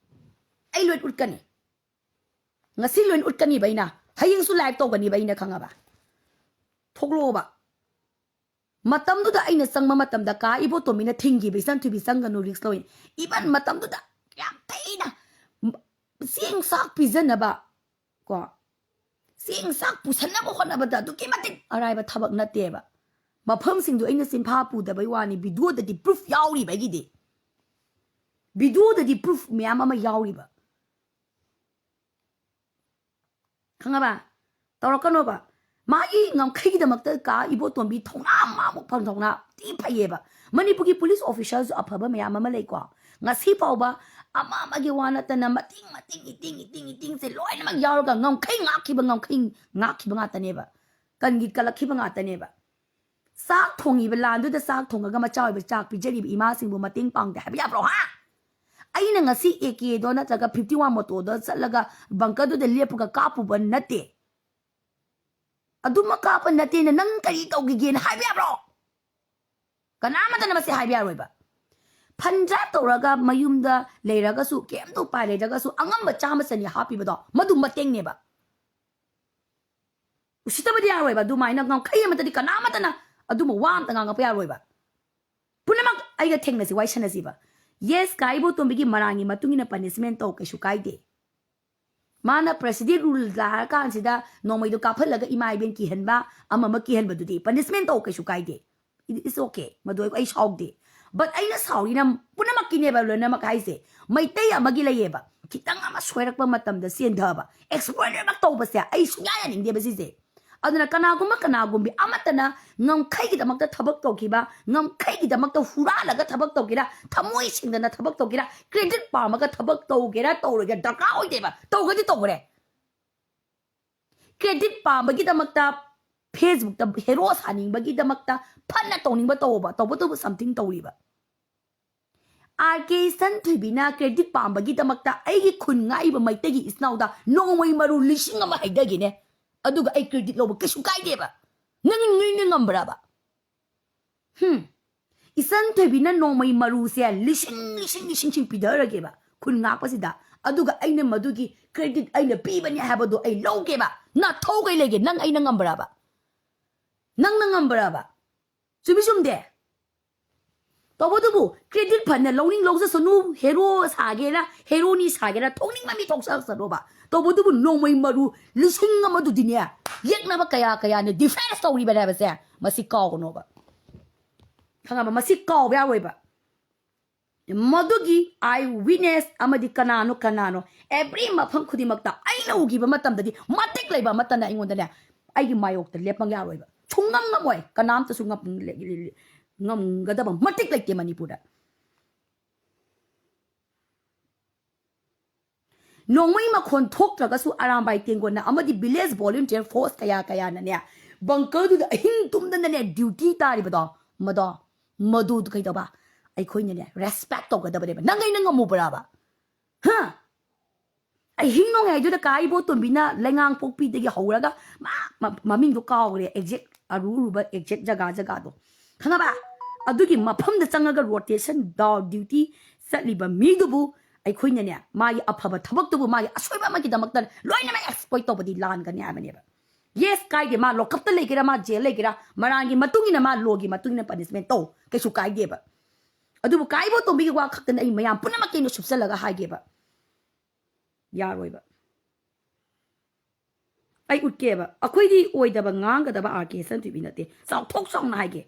ꯑꯩ ꯂꯣꯏ ꯎꯠꯀꯅꯤ꯫ ꯉꯁꯤ ꯂꯣꯏ ꯎꯠꯀꯅꯤꯕ ꯑꯩꯅ꯫ ꯍꯌꯦꯡꯁꯨ ꯂꯥꯏꯚ ꯇꯧꯒꯅꯤꯕ ꯑꯩꯅ, ꯈꯪꯉꯕ? ꯊꯣꯛꯂꯛꯑꯣꯕ꯫ ꯃꯇꯝꯗꯨꯗ ꯑꯩꯅ ꯆꯪꯕ ꯃꯇꯝꯗ ꯀꯥ ꯏꯕꯣꯇꯣꯝꯕꯤꯅ ꯊꯤꯡꯈꯤꯕ, "ꯏꯆꯟ ꯊꯣꯏꯕꯤ ꯆꯪꯒꯅꯨ, ꯔꯤꯛꯁ ꯂꯧꯏ"꯫ ꯏꯚꯟ ꯃꯇꯝꯗꯨꯗ ꯌꯥꯝ ꯊꯤꯅ ꯆꯦꯡ ꯆꯥꯛ ꯄꯤꯖꯅꯕ, ꯀꯣ, ꯆꯦꯡ ꯆꯥꯛ ꯄꯨꯁꯟꯅꯕ ꯍꯣꯠꯅꯕꯗ ꯑꯗꯨꯛꯀꯤ ꯃꯇꯤꯛ ꯑꯔꯥꯏꯕ ꯊꯕꯛ ꯅꯠꯇꯦꯕ꯫ ꯃꯐꯝꯁꯤꯡꯗꯣ ꯑꯩꯅ ꯆꯤꯟꯐꯥ ꯄꯨꯗꯕꯩ ꯋꯥꯅꯤ, ꯚꯤꯗꯤꯑꯣꯗꯗꯤ ꯄ꯭ꯔꯨꯐ ꯌꯥꯎꯔꯤꯕ ꯑꯩꯒꯤꯗꯤ꯫ ꯚꯤꯗꯤꯑꯣꯗꯗꯤ ꯄ꯭ꯔꯨꯐ ꯃꯌꯥꯝ ꯑꯃ ꯌꯥꯎꯔꯤꯕ꯫ ꯈꯪꯉꯕ? ꯇꯧꯔꯛꯀꯅꯣꯕ꯫ ꯃꯥꯒꯤ ꯉꯝꯈꯩꯒꯤꯗꯃꯛꯇ ꯀꯥ ꯏꯕꯣꯇꯣꯝꯕꯤ ꯊꯧꯅꯥ, ꯃꯥꯃꯨꯛ ꯐꯪ ꯊꯧꯅꯥ ꯊꯤ ꯐꯩꯌꯦꯕ꯫ ꯃꯅꯤꯄꯨꯔꯒꯤ ꯄꯨꯂꯤꯁ ꯑꯣꯐꯤꯁꯥꯔꯁꯨ ꯑꯐꯕ ꯃꯌꯥꯝ ꯑꯃ ꯂꯩꯀꯣ꯫ ꯉꯁꯤ ꯐꯥꯎꯕ ꯑꯃ ꯑꯃꯒꯤ ꯋꯥ ꯅꯠꯇꯅ ꯃꯇꯤꯡ ꯃꯇꯤꯡ ꯏꯇꯤꯡ ꯏꯇꯤꯡ ꯏꯇꯤꯡꯁꯦ ꯂꯣꯏꯅꯃꯛ ꯌꯥꯎꯔꯒ ꯉꯝꯈꯩ ꯉꯥꯛꯈꯤꯕ, ꯉꯝꯈꯩ ꯉꯥꯛꯈꯤꯕ ꯉꯥꯛꯇꯅꯦꯕ꯫ ꯀꯟꯒꯤ ꯀꯜꯂꯛꯈꯤꯕ ꯉꯥꯛꯇꯅꯦꯕ꯫ ꯆꯥꯛ ꯊꯣꯡꯉꯤꯕ ꯂꯥꯟꯗꯨꯗ ꯆꯥꯛ ꯊꯣꯡꯉꯒ ꯃꯆꯥ ꯑꯣꯏꯕ ꯆꯥꯛ ꯄꯤꯖꯔꯤꯕ ꯏꯃꯥꯁꯤꯡꯕꯨ ꯃꯇꯦꯡ ꯄꯥꯡꯗꯦ ꯍꯥꯏꯕ ꯌꯥꯕ꯭ꯔꯣ, ꯍꯥ? ꯑꯩꯅ ꯉꯁꯤ ꯑꯦ ꯀꯦꯗꯣ ꯅꯠꯇ꯭ꯔꯒ ꯐꯤꯐꯇꯤ ꯋꯥꯟ ꯃꯣꯇꯣꯗꯣ ꯆꯠꯂꯒ ꯕꯪꯀꯔꯗꯨꯗ ꯂꯦꯞꯄꯒ ꯀꯥꯞꯄꯨꯕ ꯅꯠꯇꯦ꯫ ꯑꯗꯨꯃꯛ ꯀꯥꯞꯄ ꯅꯠꯇꯦꯅ ꯅꯪ ꯀꯔꯤ ꯇꯧꯈꯤꯒꯦꯅ ꯍꯥꯏꯕ ꯌꯥꯕ꯭ꯔꯣ? ꯀꯅꯥꯃꯠꯇꯅ ꯃꯁꯤ ꯍꯥꯏꯕ ꯌꯥꯔꯣꯏꯕ꯫ ꯐꯟ ꯗ꯭ꯔꯥꯏꯚ ꯇꯧꯔꯒ ꯃꯌꯨꯝꯗ ꯂꯩꯔꯒꯁꯨ, ꯀꯩꯝꯇ ꯎꯄꯥꯏ ꯂꯩꯇ꯭ꯔꯒꯁꯨ ꯑꯉꯝꯕ ꯆꯥꯝꯃ ꯆꯅꯤ ꯍꯥꯞꯄꯤꯕꯗꯣ ꯃꯗꯨ ꯃꯇꯦꯡꯅꯦꯕ꯫ ꯎꯁꯤꯠꯇꯕꯗꯤ ꯌꯥꯔꯣꯏꯕ꯫ ꯑꯗꯨꯃꯥꯏꯅ ꯉꯝꯈꯩ ꯑꯃꯠꯇꯗꯤ ꯀꯅꯥꯃꯠꯇꯅ ꯑꯗꯨꯝꯕ ꯋꯥ ꯑꯝꯇ ꯉꯥꯡꯉꯛꯄ ꯌꯥꯔꯣꯏꯕ꯫ ꯄꯨꯝꯅꯃꯛ ꯑꯩꯒ ꯊꯦꯡꯅꯁꯤ, ꯋꯥꯔꯤ ꯁꯥꯟꯅꯁꯤꯕ꯫ ꯌꯦꯁ, ꯀꯥ ꯏꯕꯣꯇꯣꯝꯕꯤꯒꯤ ꯃꯔꯥꯜꯒꯤ ꯃꯇꯨꯡ ꯏꯟꯅ ꯄꯅꯤꯁꯃꯦꯟ ꯇꯧ, ꯀꯩꯁꯨ ꯀꯥꯏꯗꯦ꯫ ꯃꯥꯅ ꯄ꯭ꯔꯦꯁꯤꯗꯦꯟ ꯔꯨꯜ ꯂꯥꯛꯑꯀꯥꯟꯁꯤꯗ ꯅꯣꯡꯃꯩꯗꯣ ꯀꯥꯞꯍꯜꯂꯒ ꯏꯃꯥ ꯏꯕꯦꯟ ꯀꯤꯍꯟꯕ, ꯑꯃ ꯑꯃ ꯀꯤꯍꯟꯕꯗꯨꯗꯤ ꯄꯅꯤꯁꯃꯦꯟ ꯇꯧ, ꯀꯩꯁꯨ ꯀꯥꯏꯗꯦ꯫ It is okay, ꯃꯗꯨ ꯑꯩ ꯁꯥꯎꯗꯦ꯫ But ꯑꯩꯅ ꯁꯥꯎꯔꯤꯅ ꯄꯨꯝꯅꯃꯛꯀꯤꯅꯦꯕ, ꯂꯣꯏꯅꯃꯛ ꯍꯥꯏꯁꯦ꯫ ꯃꯩꯇꯩ ꯑꯃꯒꯤ ꯂꯩꯌꯦꯕ, ꯈꯤꯇꯪ ꯑꯃ ꯁꯣꯏꯔꯛꯄ ꯃꯇꯝꯗ ꯆꯦꯟꯊꯕ, ꯑꯦꯛꯁꯄꯣꯏꯜ ꯂꯣꯏꯅꯃꯛ ꯇꯧꯕꯁꯦ ꯑꯩ ꯁꯨꯡꯌꯥ ꯌꯥꯅꯤꯡꯗꯦꯕ ꯁꯤꯁꯦ꯫ ꯑꯗꯨꯅ ꯀꯅꯥꯒꯨꯝꯕ ꯀꯅꯥꯒꯨꯝꯕꯤ ꯑꯃꯠꯇꯅ ꯉꯝꯈꯩꯒꯤꯗꯃꯛꯇ ꯊꯕꯛ ꯇꯧꯈꯤꯕ, ꯉꯝꯈꯩꯒꯤꯗꯃꯛꯇ ꯍꯨꯔꯥꯜꯂꯒ ꯊꯕꯛ ꯇꯧꯒꯦꯔꯥ, ꯊꯃꯣꯏ ꯁꯦꯡꯗꯅ ꯊꯕꯛ ꯇꯧꯒꯦꯔꯥ, ꯀ꯭ꯔꯦꯗꯤꯠ ꯄꯥꯝꯃꯒ ꯊꯕꯛ ꯇꯧꯒꯦꯔꯥ ꯇꯧꯔꯣꯏꯒꯦꯔꯥ ꯗꯔꯀꯥꯔ ꯑꯣꯏꯗꯦꯕ꯫ ꯇꯧꯒꯗꯤ ꯇꯧꯈ꯭ꯔꯦ꯫ ꯀ꯭ꯔꯦꯗꯤꯠ ꯄꯥꯝꯕꯒꯤꯗꯃꯛꯇ, ꯐꯦꯁꯕꯨꯛꯇ ꯍꯦꯔꯣ ꯁꯥꯅꯤꯡꯕꯒꯤꯗꯃꯛꯇ ꯐꯅ ꯇꯧꯅꯤꯡꯕ ꯇꯧꯑꯣꯕ, ꯇꯧꯕꯇꯕꯨ ꯁꯝꯊꯤꯡ ꯇꯧꯔꯤꯕ꯫ ꯑꯥꯔ ꯀꯦ ꯏꯆꯟꯊꯣꯏꯕꯤꯅ ꯀ꯭ꯔꯦꯗꯤꯠ ꯄꯥꯝꯕꯒꯤꯗꯃꯛꯇ ꯑꯩꯒꯤ ꯈꯨꯟ ꯉꯥꯛꯏꯕ ꯃꯩꯇꯩꯒꯤ ꯏꯆꯤꯟ ꯏꯅꯥꯎꯗ ꯅꯣꯡꯃꯩ ꯃꯔꯨ ꯂꯤꯁꯤꯡ ꯑꯃ ꯍꯩꯊꯒꯦꯅꯦ, ꯑꯗꯨꯒ ꯑꯩ ꯀ꯭ꯔꯦꯗꯤꯠ ꯂꯧꯕ ꯀꯩꯁꯨ ꯀꯥꯏꯗꯦꯕ꯫ ꯅꯪ ꯅꯣꯏꯅ ꯉꯝꯕ꯭ꯔꯕ? ꯍꯝ? ꯏꯆꯟ ꯊꯣꯏꯕꯤꯅ ꯅꯣꯡꯃꯩ ꯃꯔꯨꯁꯦ ꯂꯤꯁꯤꯡ, ꯂꯤꯁꯤꯡ, ꯂꯤꯁꯤꯡꯁꯤꯡ ꯄꯤꯊꯔꯒꯦꯕ ꯈꯨꯟ ꯉꯥꯛꯄꯁꯤꯗ, ꯑꯗꯨꯒ ꯑꯩꯅ ꯃꯗꯨꯒꯤ ꯀ꯭ꯔꯦꯗꯤꯠ ꯑꯩꯅ ꯄꯤꯕꯅꯤ ꯍꯥꯏꯕꯗꯣ ꯑꯩ ꯂꯧꯒꯦꯕ꯫ ꯅꯥꯊꯧ ꯀꯩ ꯂꯩꯒꯦ? ꯅꯪ ꯑꯩꯅ ꯉꯝꯕ꯭ꯔꯕ? ꯅꯪꯅ ꯉꯝꯕ꯭ꯔꯕ? ꯆꯨꯝꯃꯤ ꯆꯨꯝꯗꯦ? ꯇꯧꯕꯇꯕꯨ ꯀ꯭ꯔꯦꯗꯤꯠ ꯐꯅ ꯂꯧꯅꯤꯡ ꯂꯧꯖꯁꯅꯨ, ꯍꯦꯔꯣ ꯁꯥꯒꯦꯔꯥ, ꯍꯦꯔꯣꯅꯤ ꯁꯥꯒꯦꯔꯥ, ꯊꯣꯛꯅꯤꯡꯕ ꯃꯤ ꯊꯣꯛꯆꯁꯅꯣꯕ꯫ ꯇꯧꯕꯇꯕꯨ ꯅꯣꯡꯃꯩ ꯃꯔꯨ ꯂꯤꯁꯤꯡ ꯑꯃꯗꯨꯗꯤꯅꯦ, ꯌꯦꯛꯅꯕ ꯀꯌꯥ ꯀꯌꯥꯅ ꯗꯤꯐꯦꯟꯁ ꯇꯧꯔꯤꯕꯅꯦ ꯍꯥꯏꯕꯁꯦ ꯃꯁꯤ ꯀꯥꯎꯒꯅꯣꯕ꯫ ꯈꯪꯉꯕ? ꯃꯁꯤ ꯀꯥꯎꯕ ꯌꯥꯔꯣꯏꯕ꯫ ꯃꯗꯨꯒꯤ ꯑꯥꯏ ꯋꯤꯠꯅꯦꯁ ꯑꯃꯗꯤ ꯀꯅꯥꯅꯣ, ꯀꯅꯥꯅꯣ, ꯑꯦꯕ꯭ꯔꯤ ꯃꯐꯝ ꯈꯨꯗꯤꯡꯃꯛꯇ ꯑꯩꯅ ꯎꯈꯤꯕ ꯃꯇꯝꯗꯗꯤ ꯃꯇꯤꯛ ꯂꯩꯕ ꯑꯃꯠꯇꯅ ꯑꯩꯉꯣꯟꯗꯅꯦ, ꯑꯩꯒꯤ ꯃꯥꯌꯣꯛꯇ ꯂꯦꯞꯄ ꯌꯥꯔꯣꯏꯕ꯫ ꯁꯨꯡꯉꯝ ꯉꯝꯃꯣꯏ꯫ ꯀꯅꯥꯝꯇꯁꯨ ꯉꯝ-, ꯉꯝꯒꯗꯕ ꯃꯇꯤꯛ ꯂꯩꯇꯦ ꯃꯅꯤꯄꯨꯔꯗ꯫ ꯅꯣꯡꯃꯩ ꯃꯈꯣꯟ ꯊꯣꯛꯇ꯭ꯔꯒꯁꯨ ꯑꯔꯥꯝꯕꯥꯏ ꯇꯦꯡꯒꯣꯟꯅ ꯑꯃꯗꯤ village volunteer force ꯀꯌꯥ ꯀꯌꯥꯅꯅꯦ, bunker ꯗꯨꯗ ꯑꯍꯤꯡ ꯇꯨꯝꯗꯅꯅꯦ duty ꯇꯥꯔꯤꯕꯗꯣ, ꯃꯗꯣ, ꯃꯗꯨ ꯀꯩꯗꯧꯕ? ꯑꯩꯈꯣꯏꯅꯅꯦ respect ꯇꯧꯒꯗꯕꯅꯦꯕ꯫ ꯅꯪ ꯑꯩꯅ ꯉꯝꯃꯨꯕ꯭ꯔꯥꯕ? ꯍꯥ? ꯑꯍꯤꯡ ꯅꯣꯡꯌꯥꯏꯗꯨꯗ ꯀꯥ ꯏꯕꯣꯇꯣꯝꯕꯤꯅ ꯂꯩꯉꯥꯡꯄꯣꯛꯄꯤꯗꯒꯤ ꯍꯧꯔꯒ ꯃꯥ-, ꯃ-, ꯃꯃꯤꯡꯗꯣ ꯀꯥꯎꯒ꯭ꯔꯦ, exact ꯑꯔꯨ ꯑꯔꯨꯕ exact ꯖꯒꯥ ꯖꯒꯥꯗꯣ, ꯈꯪꯉꯕ? ꯑꯗꯨꯒꯤ ꯃꯐꯝꯗ ꯆꯪꯉꯒ rotation ꯗꯥꯎ duty ꯆꯠꯂꯤꯕ ꯃꯤꯗꯨꯕꯨ ꯑꯩꯈꯣꯏꯅꯅꯦ, ꯃꯥꯒꯤ ꯑꯐꯕ ꯊꯕꯛꯇꯨꯕꯨ, ꯃꯥꯒꯤ ꯑꯁꯣꯏꯕ ꯑꯃꯒꯤꯗꯃꯛꯇ ꯂꯣꯏꯅꯃꯛ exploit ꯇꯧꯕꯗꯤ ꯂꯥꯟꯒꯅꯤ ꯍꯥꯏꯕꯅꯦꯕ꯫ Yes, ꯀꯥꯏꯗꯦ, ꯃꯥ ꯂꯣꯀꯞꯇ ꯂꯩꯒꯦꯔꯥ, ꯃꯥ jail ꯂꯩꯒꯦꯔꯥ, ꯃꯔꯥꯜꯒꯤ ꯃꯇꯨꯡ ꯏꯟꯅ, ꯃꯥ law ꯒꯤ ꯃꯇꯨꯡ ꯏꯟꯅ punishment ꯇꯧ, ꯀꯩꯁꯨ ꯀꯥꯏꯗꯦꯕ꯫ ꯑꯗꯨꯕꯨ ꯀꯥ ꯏꯕꯣꯇꯣꯝꯕꯤꯒꯤ ꯋꯥ ꯈꯛꯇꯅ ꯑꯩ ꯃꯌꯥꯝ ꯄꯨꯝꯅꯃꯛꯀꯤ ꯑꯩꯅ ꯁꯨꯞꯆꯜꯂꯒ ꯍꯥꯏꯒꯦꯕ꯫ ꯌꯥꯔꯣꯏꯕ꯫ ꯑꯩ ꯎꯠꯀꯦꯕ꯫ ꯑꯩꯈꯣꯏꯗꯤ ꯑꯣꯏꯗꯕ ꯉꯥꯡꯒꯗꯕ ꯑꯥꯔ ꯀꯦ ꯁꯟꯊꯣꯏꯕꯤ ꯅꯠꯇꯦ꯫ ꯆꯥꯎꯊꯣꯛ ꯆꯥꯎꯅ ꯍꯥꯏꯒꯦ꯫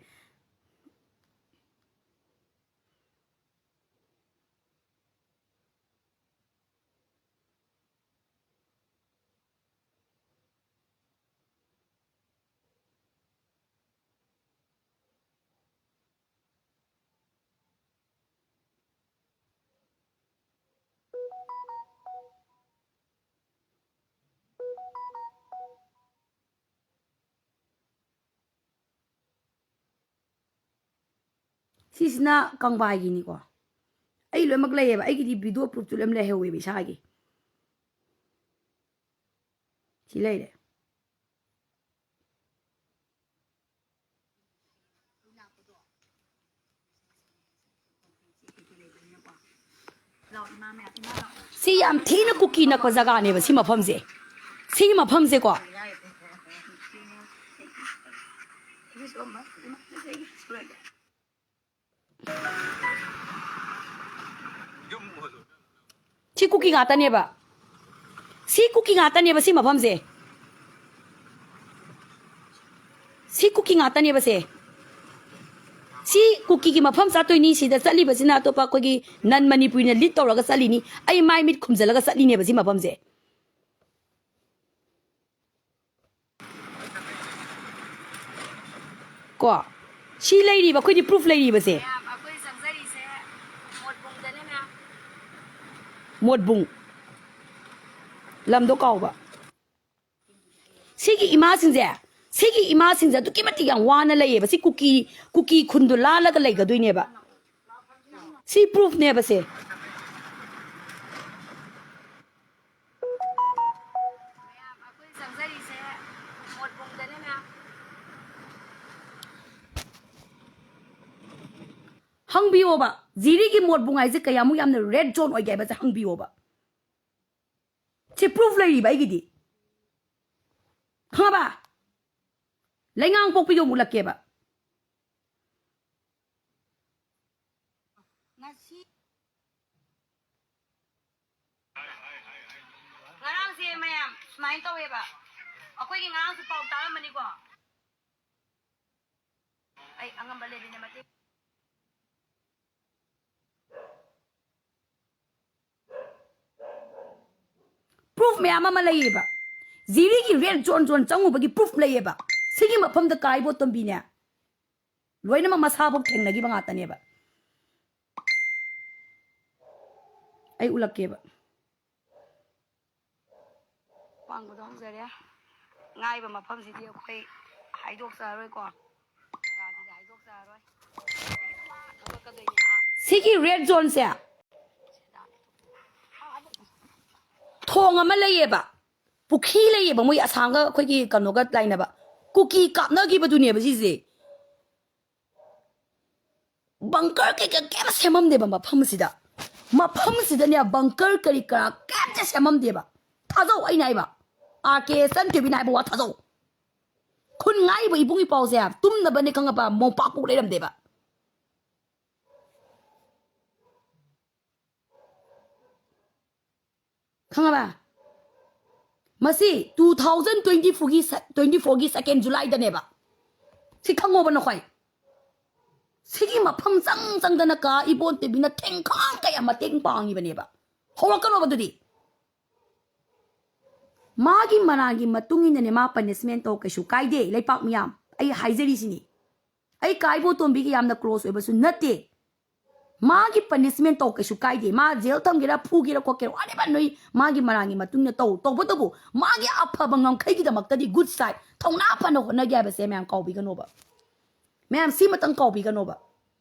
ꯁꯤꯁꯤꯅ ꯀꯪꯕꯥꯏꯒꯤꯅꯤꯀꯣ꯫ ꯑꯩ ꯂꯣꯏꯅꯃꯛ ꯂꯩꯌꯦꯕ, ꯑꯩꯒꯤꯗꯤ video proof ꯇꯨ ꯂꯣꯏꯅ ꯂꯩꯍꯧꯋꯦꯕ ꯏꯁꯥꯒꯤ꯫ ꯁꯤ ꯂꯩꯔꯦ꯫ ꯁꯤ ꯌꯥꯝ ꯊꯤꯅ ꯀꯨꯀꯤ ꯅꯛꯄ ꯖꯒꯥꯅꯦꯕ ꯁꯤ ꯃꯐꯝꯁꯦ꯫ ꯁꯤꯒꯤ ꯃꯐꯝꯁꯦꯀꯣ꯫ ꯁꯤ ꯀꯨꯀꯤ ꯉꯥꯛꯇꯅꯦꯕ꯫ ꯁꯤ ꯀꯨꯀꯤ ꯉꯥꯛꯇꯅꯦꯕ ꯁꯤ ꯃꯐꯝꯁꯦ꯫ ꯁꯤ ꯀꯨꯀꯤ ꯉꯥꯛꯇꯅꯦꯕ ꯁꯦ꯫ ꯁꯤ ꯀꯨꯀꯤꯒꯤ ꯃꯐꯝ ꯆꯠꯇꯣꯏꯅꯤ꯫ ꯁꯤꯗ ꯆꯠꯂꯤꯕꯁꯤꯅ ꯑꯇꯣꯞꯄ ꯑꯩꯈꯣꯏꯒꯤ non ꯃꯅꯤꯄꯨꯔꯤꯅ lead ꯇꯧꯔꯒ ꯆꯠꯂꯤꯅꯤ꯫ ꯑꯩ ꯃꯥꯏ ꯃꯤꯠ ꯈꯨꯝꯖꯤꯜꯂꯒ ꯆꯠꯂꯤꯅꯦꯕ ꯁꯤ ꯃꯐꯝꯁꯦ꯫ ꯀꯣ, ꯁꯤ ꯂꯩꯔꯤꯕ, ꯑꯩꯈꯣꯏꯗꯤ proof ꯂꯩꯔꯤꯕꯁꯦ꯫ ꯃꯌꯥꯝ, ꯑꯩꯈꯣꯏ ꯆꯪꯖꯔꯤꯁꯦ ꯃꯣꯠꯕꯨꯡꯗꯅꯦ, ꯃꯌꯥꯝ꯫ ꯃꯣꯠꯕꯨꯡ꯫ ꯂꯝꯗꯣ ꯀꯥꯎꯕ꯫ ꯁꯤꯒꯤ ꯏꯃꯥꯁꯤꯡꯁꯦ, ꯁꯤꯒꯤ ꯏꯃꯥꯁꯤꯡꯁꯦ ꯑꯗꯨꯛꯀꯤ ꯃꯇꯤꯛ ꯌꯥꯝ ꯋꯥꯅ ꯂꯩꯌꯦꯕ꯫ ꯁꯤ ꯀꯨꯀꯤ, ꯀꯨꯀꯤ ꯈꯨꯟꯗꯣ ꯂꯥꯜꯂꯒ ꯂꯩꯒꯗꯣꯏꯅꯦꯕ꯫ ꯁꯤ proof ꯅꯦꯕ ꯁꯦ꯫ ꯃꯌꯥꯝ, ꯑꯩꯈꯣꯏ ꯆꯪꯖꯔꯤꯁꯦ ꯃꯣꯠꯕꯨꯡꯗꯅꯦ, ꯃꯌꯥꯝ꯫ ꯍꯪꯕꯤꯌꯣꯕ, ꯖꯤꯔꯤꯒꯤ ꯃꯣꯠꯕꯨꯡ ꯍꯥꯏꯁꯦ ꯀꯌꯥꯃꯨꯛ ꯌꯥꯝꯅ red zone ꯑꯣꯏꯒꯦ ꯍꯥꯏꯕꯁꯦ ꯍꯪꯕꯤꯌꯣꯕ꯫ ꯁꯤ proof ꯂꯩꯔꯤꯕ ꯑꯩꯒꯤꯗꯤ꯫ ꯈꯪꯉꯕ? ꯂꯩꯉꯥꯡ ꯄꯣꯛꯄꯤꯗꯣ ꯑꯃꯨꯛ ꯎꯠꯂꯛꯀꯦꯕ꯫ ꯉꯁꯤ ꯉꯔꯥꯡꯁꯦ ꯃꯌꯥꯝ ꯁꯨꯃꯥꯏꯅ ꯇꯧꯋꯦꯕ꯫ ꯑꯩꯈꯣꯏꯒꯤ ꯉꯔꯥꯡꯁꯨ ꯄꯥꯎ ꯇꯥꯔꯝꯃꯅꯤꯀꯣ꯫ ꯑꯩ ꯑꯉꯝꯕ ꯂꯦꯕꯤꯅ ꯃꯇꯦꯡ꯫ Proof ꯃꯌꯥꯝ ꯑꯃ ꯂꯩꯌꯦꯕ꯫ ꯖꯤꯔꯤꯒꯤ red zone zone ꯆꯪꯉꯨꯕꯒꯤ proof ꯂꯩꯌꯦꯕ꯫ ꯁꯤꯒꯤ ꯃꯐꯝꯗ ꯀꯥ ꯏꯕꯣꯇꯣꯝꯕꯤꯅꯦ, ꯂꯣꯏꯅꯃꯛ ꯃꯁꯥꯐꯥꯎ ꯊꯦꯡꯅꯈꯤꯕ ꯉꯥꯛꯇꯅꯦꯕ꯫ ꯑꯩ ꯎꯠꯂꯛꯀꯦꯕ꯫ ꯋꯥꯡꯕꯗꯣ ꯍꯧꯖꯔꯦ꯫ ꯉꯥꯏꯕ ꯃꯐꯝꯁꯤꯗꯤ ꯑꯩꯈꯣꯏ ꯍꯥꯏꯗꯣꯛꯆꯔꯔꯣꯏꯀꯣ꯫ ꯖꯒꯥꯁꯤꯗꯤ ꯍꯥꯏꯗꯣꯛꯆꯔꯔꯣꯏ꯫ ꯊꯣꯛꯂꯛꯀꯗꯣꯏꯅꯤ꯫ ꯁꯤꯒꯤ red zone ꯁꯦ ꯊꯣꯡ ꯑꯃ ꯂꯩꯌꯦꯕ, ꯄꯨꯈ꯭ꯔꯤ ꯂꯩꯌꯦꯕ, ꯃꯣꯏ ꯑꯁꯥꯝꯒ ꯑꯩꯈꯣꯏꯒꯤ ꯀꯩꯅꯣꯒ ꯂꯥꯏꯅꯕ꯫ ꯀꯨꯀꯤ ꯀꯥꯞꯅꯈꯤꯕꯗꯨꯅꯦꯕ ꯁꯤꯁꯦ꯫ Bunker ꯀꯩꯀꯥ ꯀꯩꯝ ꯁꯦꯝꯃꯝꯗꯦꯕ ꯃꯐꯝ ꯑꯁꯤꯗ꯫ ꯃꯐꯝ ꯑꯁꯤꯗꯅꯦ bunker ꯀꯔꯤ ꯀꯔꯥ ꯀꯩꯝꯇ ꯁꯦꯝꯃꯝꯗꯦꯕ꯫ ꯊꯥꯖꯧ ꯑꯩꯅ ꯍꯥꯏꯕ꯫ ꯑꯥꯔ ꯀꯦ ꯆꯟꯊꯣꯏꯕꯤꯅ ꯍꯥꯏꯕ ꯋꯥ ꯊꯥꯖꯧ꯫ ꯈꯨꯟ ꯉꯥꯛꯏꯕ ꯏꯕꯨꯡ ꯏꯄꯥꯎꯁꯦ ꯇꯨꯝꯅꯕꯅꯦ ꯈꯪꯉꯕ ꯃꯣꯝꯄꯥꯛ ꯄꯣꯛ ꯂꯩꯔꯝꯗꯦꯕ꯫ ꯈꯪꯉꯕ? ꯃꯁꯤ two thousand twenty four ꯒꯤ ꯁ-, twenty four ꯒꯤ second July ꯗꯅꯦꯕ꯫ ꯁꯤ ꯈꯪꯉꯣꯕ ꯅꯈꯣꯏ꯫ ꯁꯤꯒꯤ ꯃꯐꯝ ꯆꯪ ꯆꯪꯗꯅ ꯀꯥ ꯏꯕꯣꯟꯇꯦꯕꯤꯅ ꯊꯦꯡꯈꯥꯡ ꯀꯌꯥ ꯃꯇꯦꯡ ꯄꯥꯡꯉꯤꯕꯅꯦꯕ꯫ ꯍꯧꯔꯛꯀꯅꯣꯕ ꯑꯗꯨꯗꯤ꯫ ꯃꯥꯒꯤ ꯃꯔꯥꯜꯒꯤ ꯃꯇꯨꯡ ꯏꯟꯅꯅꯦ ꯃꯥ punishment ꯇꯧ ꯀꯩꯁꯨ ꯀꯥꯏꯗꯦ, ꯂꯩꯄꯥꯛ ꯃꯤꯌꯥꯝ꯫ ꯑꯩ ꯍꯥꯏꯖꯔꯤꯁꯤꯅꯤ꯫ ꯑꯩ ꯀꯥ ꯏꯕꯣꯇꯣꯝꯕꯤꯒ ꯌꯥꯝꯅ ꯀ꯭ꯂꯣꯁ ꯑꯣꯏꯕꯁꯨ ꯅꯠꯇꯦ꯫ ꯃꯥꯒꯤ ꯄꯅꯤꯁꯃꯦꯟ ꯇꯧ, ꯀꯩꯁꯨ ꯀꯥꯏꯗꯦ꯫ ꯃꯥ ꯖꯦꯜ ꯊꯝꯒꯦꯔꯥ, ꯐꯨꯒꯦꯔꯥ, ꯈꯣꯠꯀꯦꯔꯥ, ꯋꯥꯠ ꯑꯦꯕꯔ, ꯅꯣꯏ ꯃꯥꯒꯤ ꯃꯔꯥꯡꯒꯤ ꯃꯇꯨꯡ ꯏꯟꯅ ꯇꯧ꯫ ꯇꯧꯕꯇꯕꯨ ꯃꯥꯒꯤ ꯑꯐꯕ ꯉꯝꯈꯩꯒꯤꯗꯃꯛꯇꯗꯤ, ꯒꯨꯗ ꯁꯥꯏꯠ, ꯊꯧꯅꯥ ꯐꯅ ꯍꯣꯠꯅꯒꯦ ꯍꯥꯏꯕꯁꯦ ꯃꯌꯥꯝ ꯀꯥꯎꯕꯤꯒꯅꯣꯕ꯫ ꯃꯌꯥꯝ ꯁꯤꯃꯇꯪ ꯀꯥꯎꯕꯤꯒꯅꯣꯕ꯫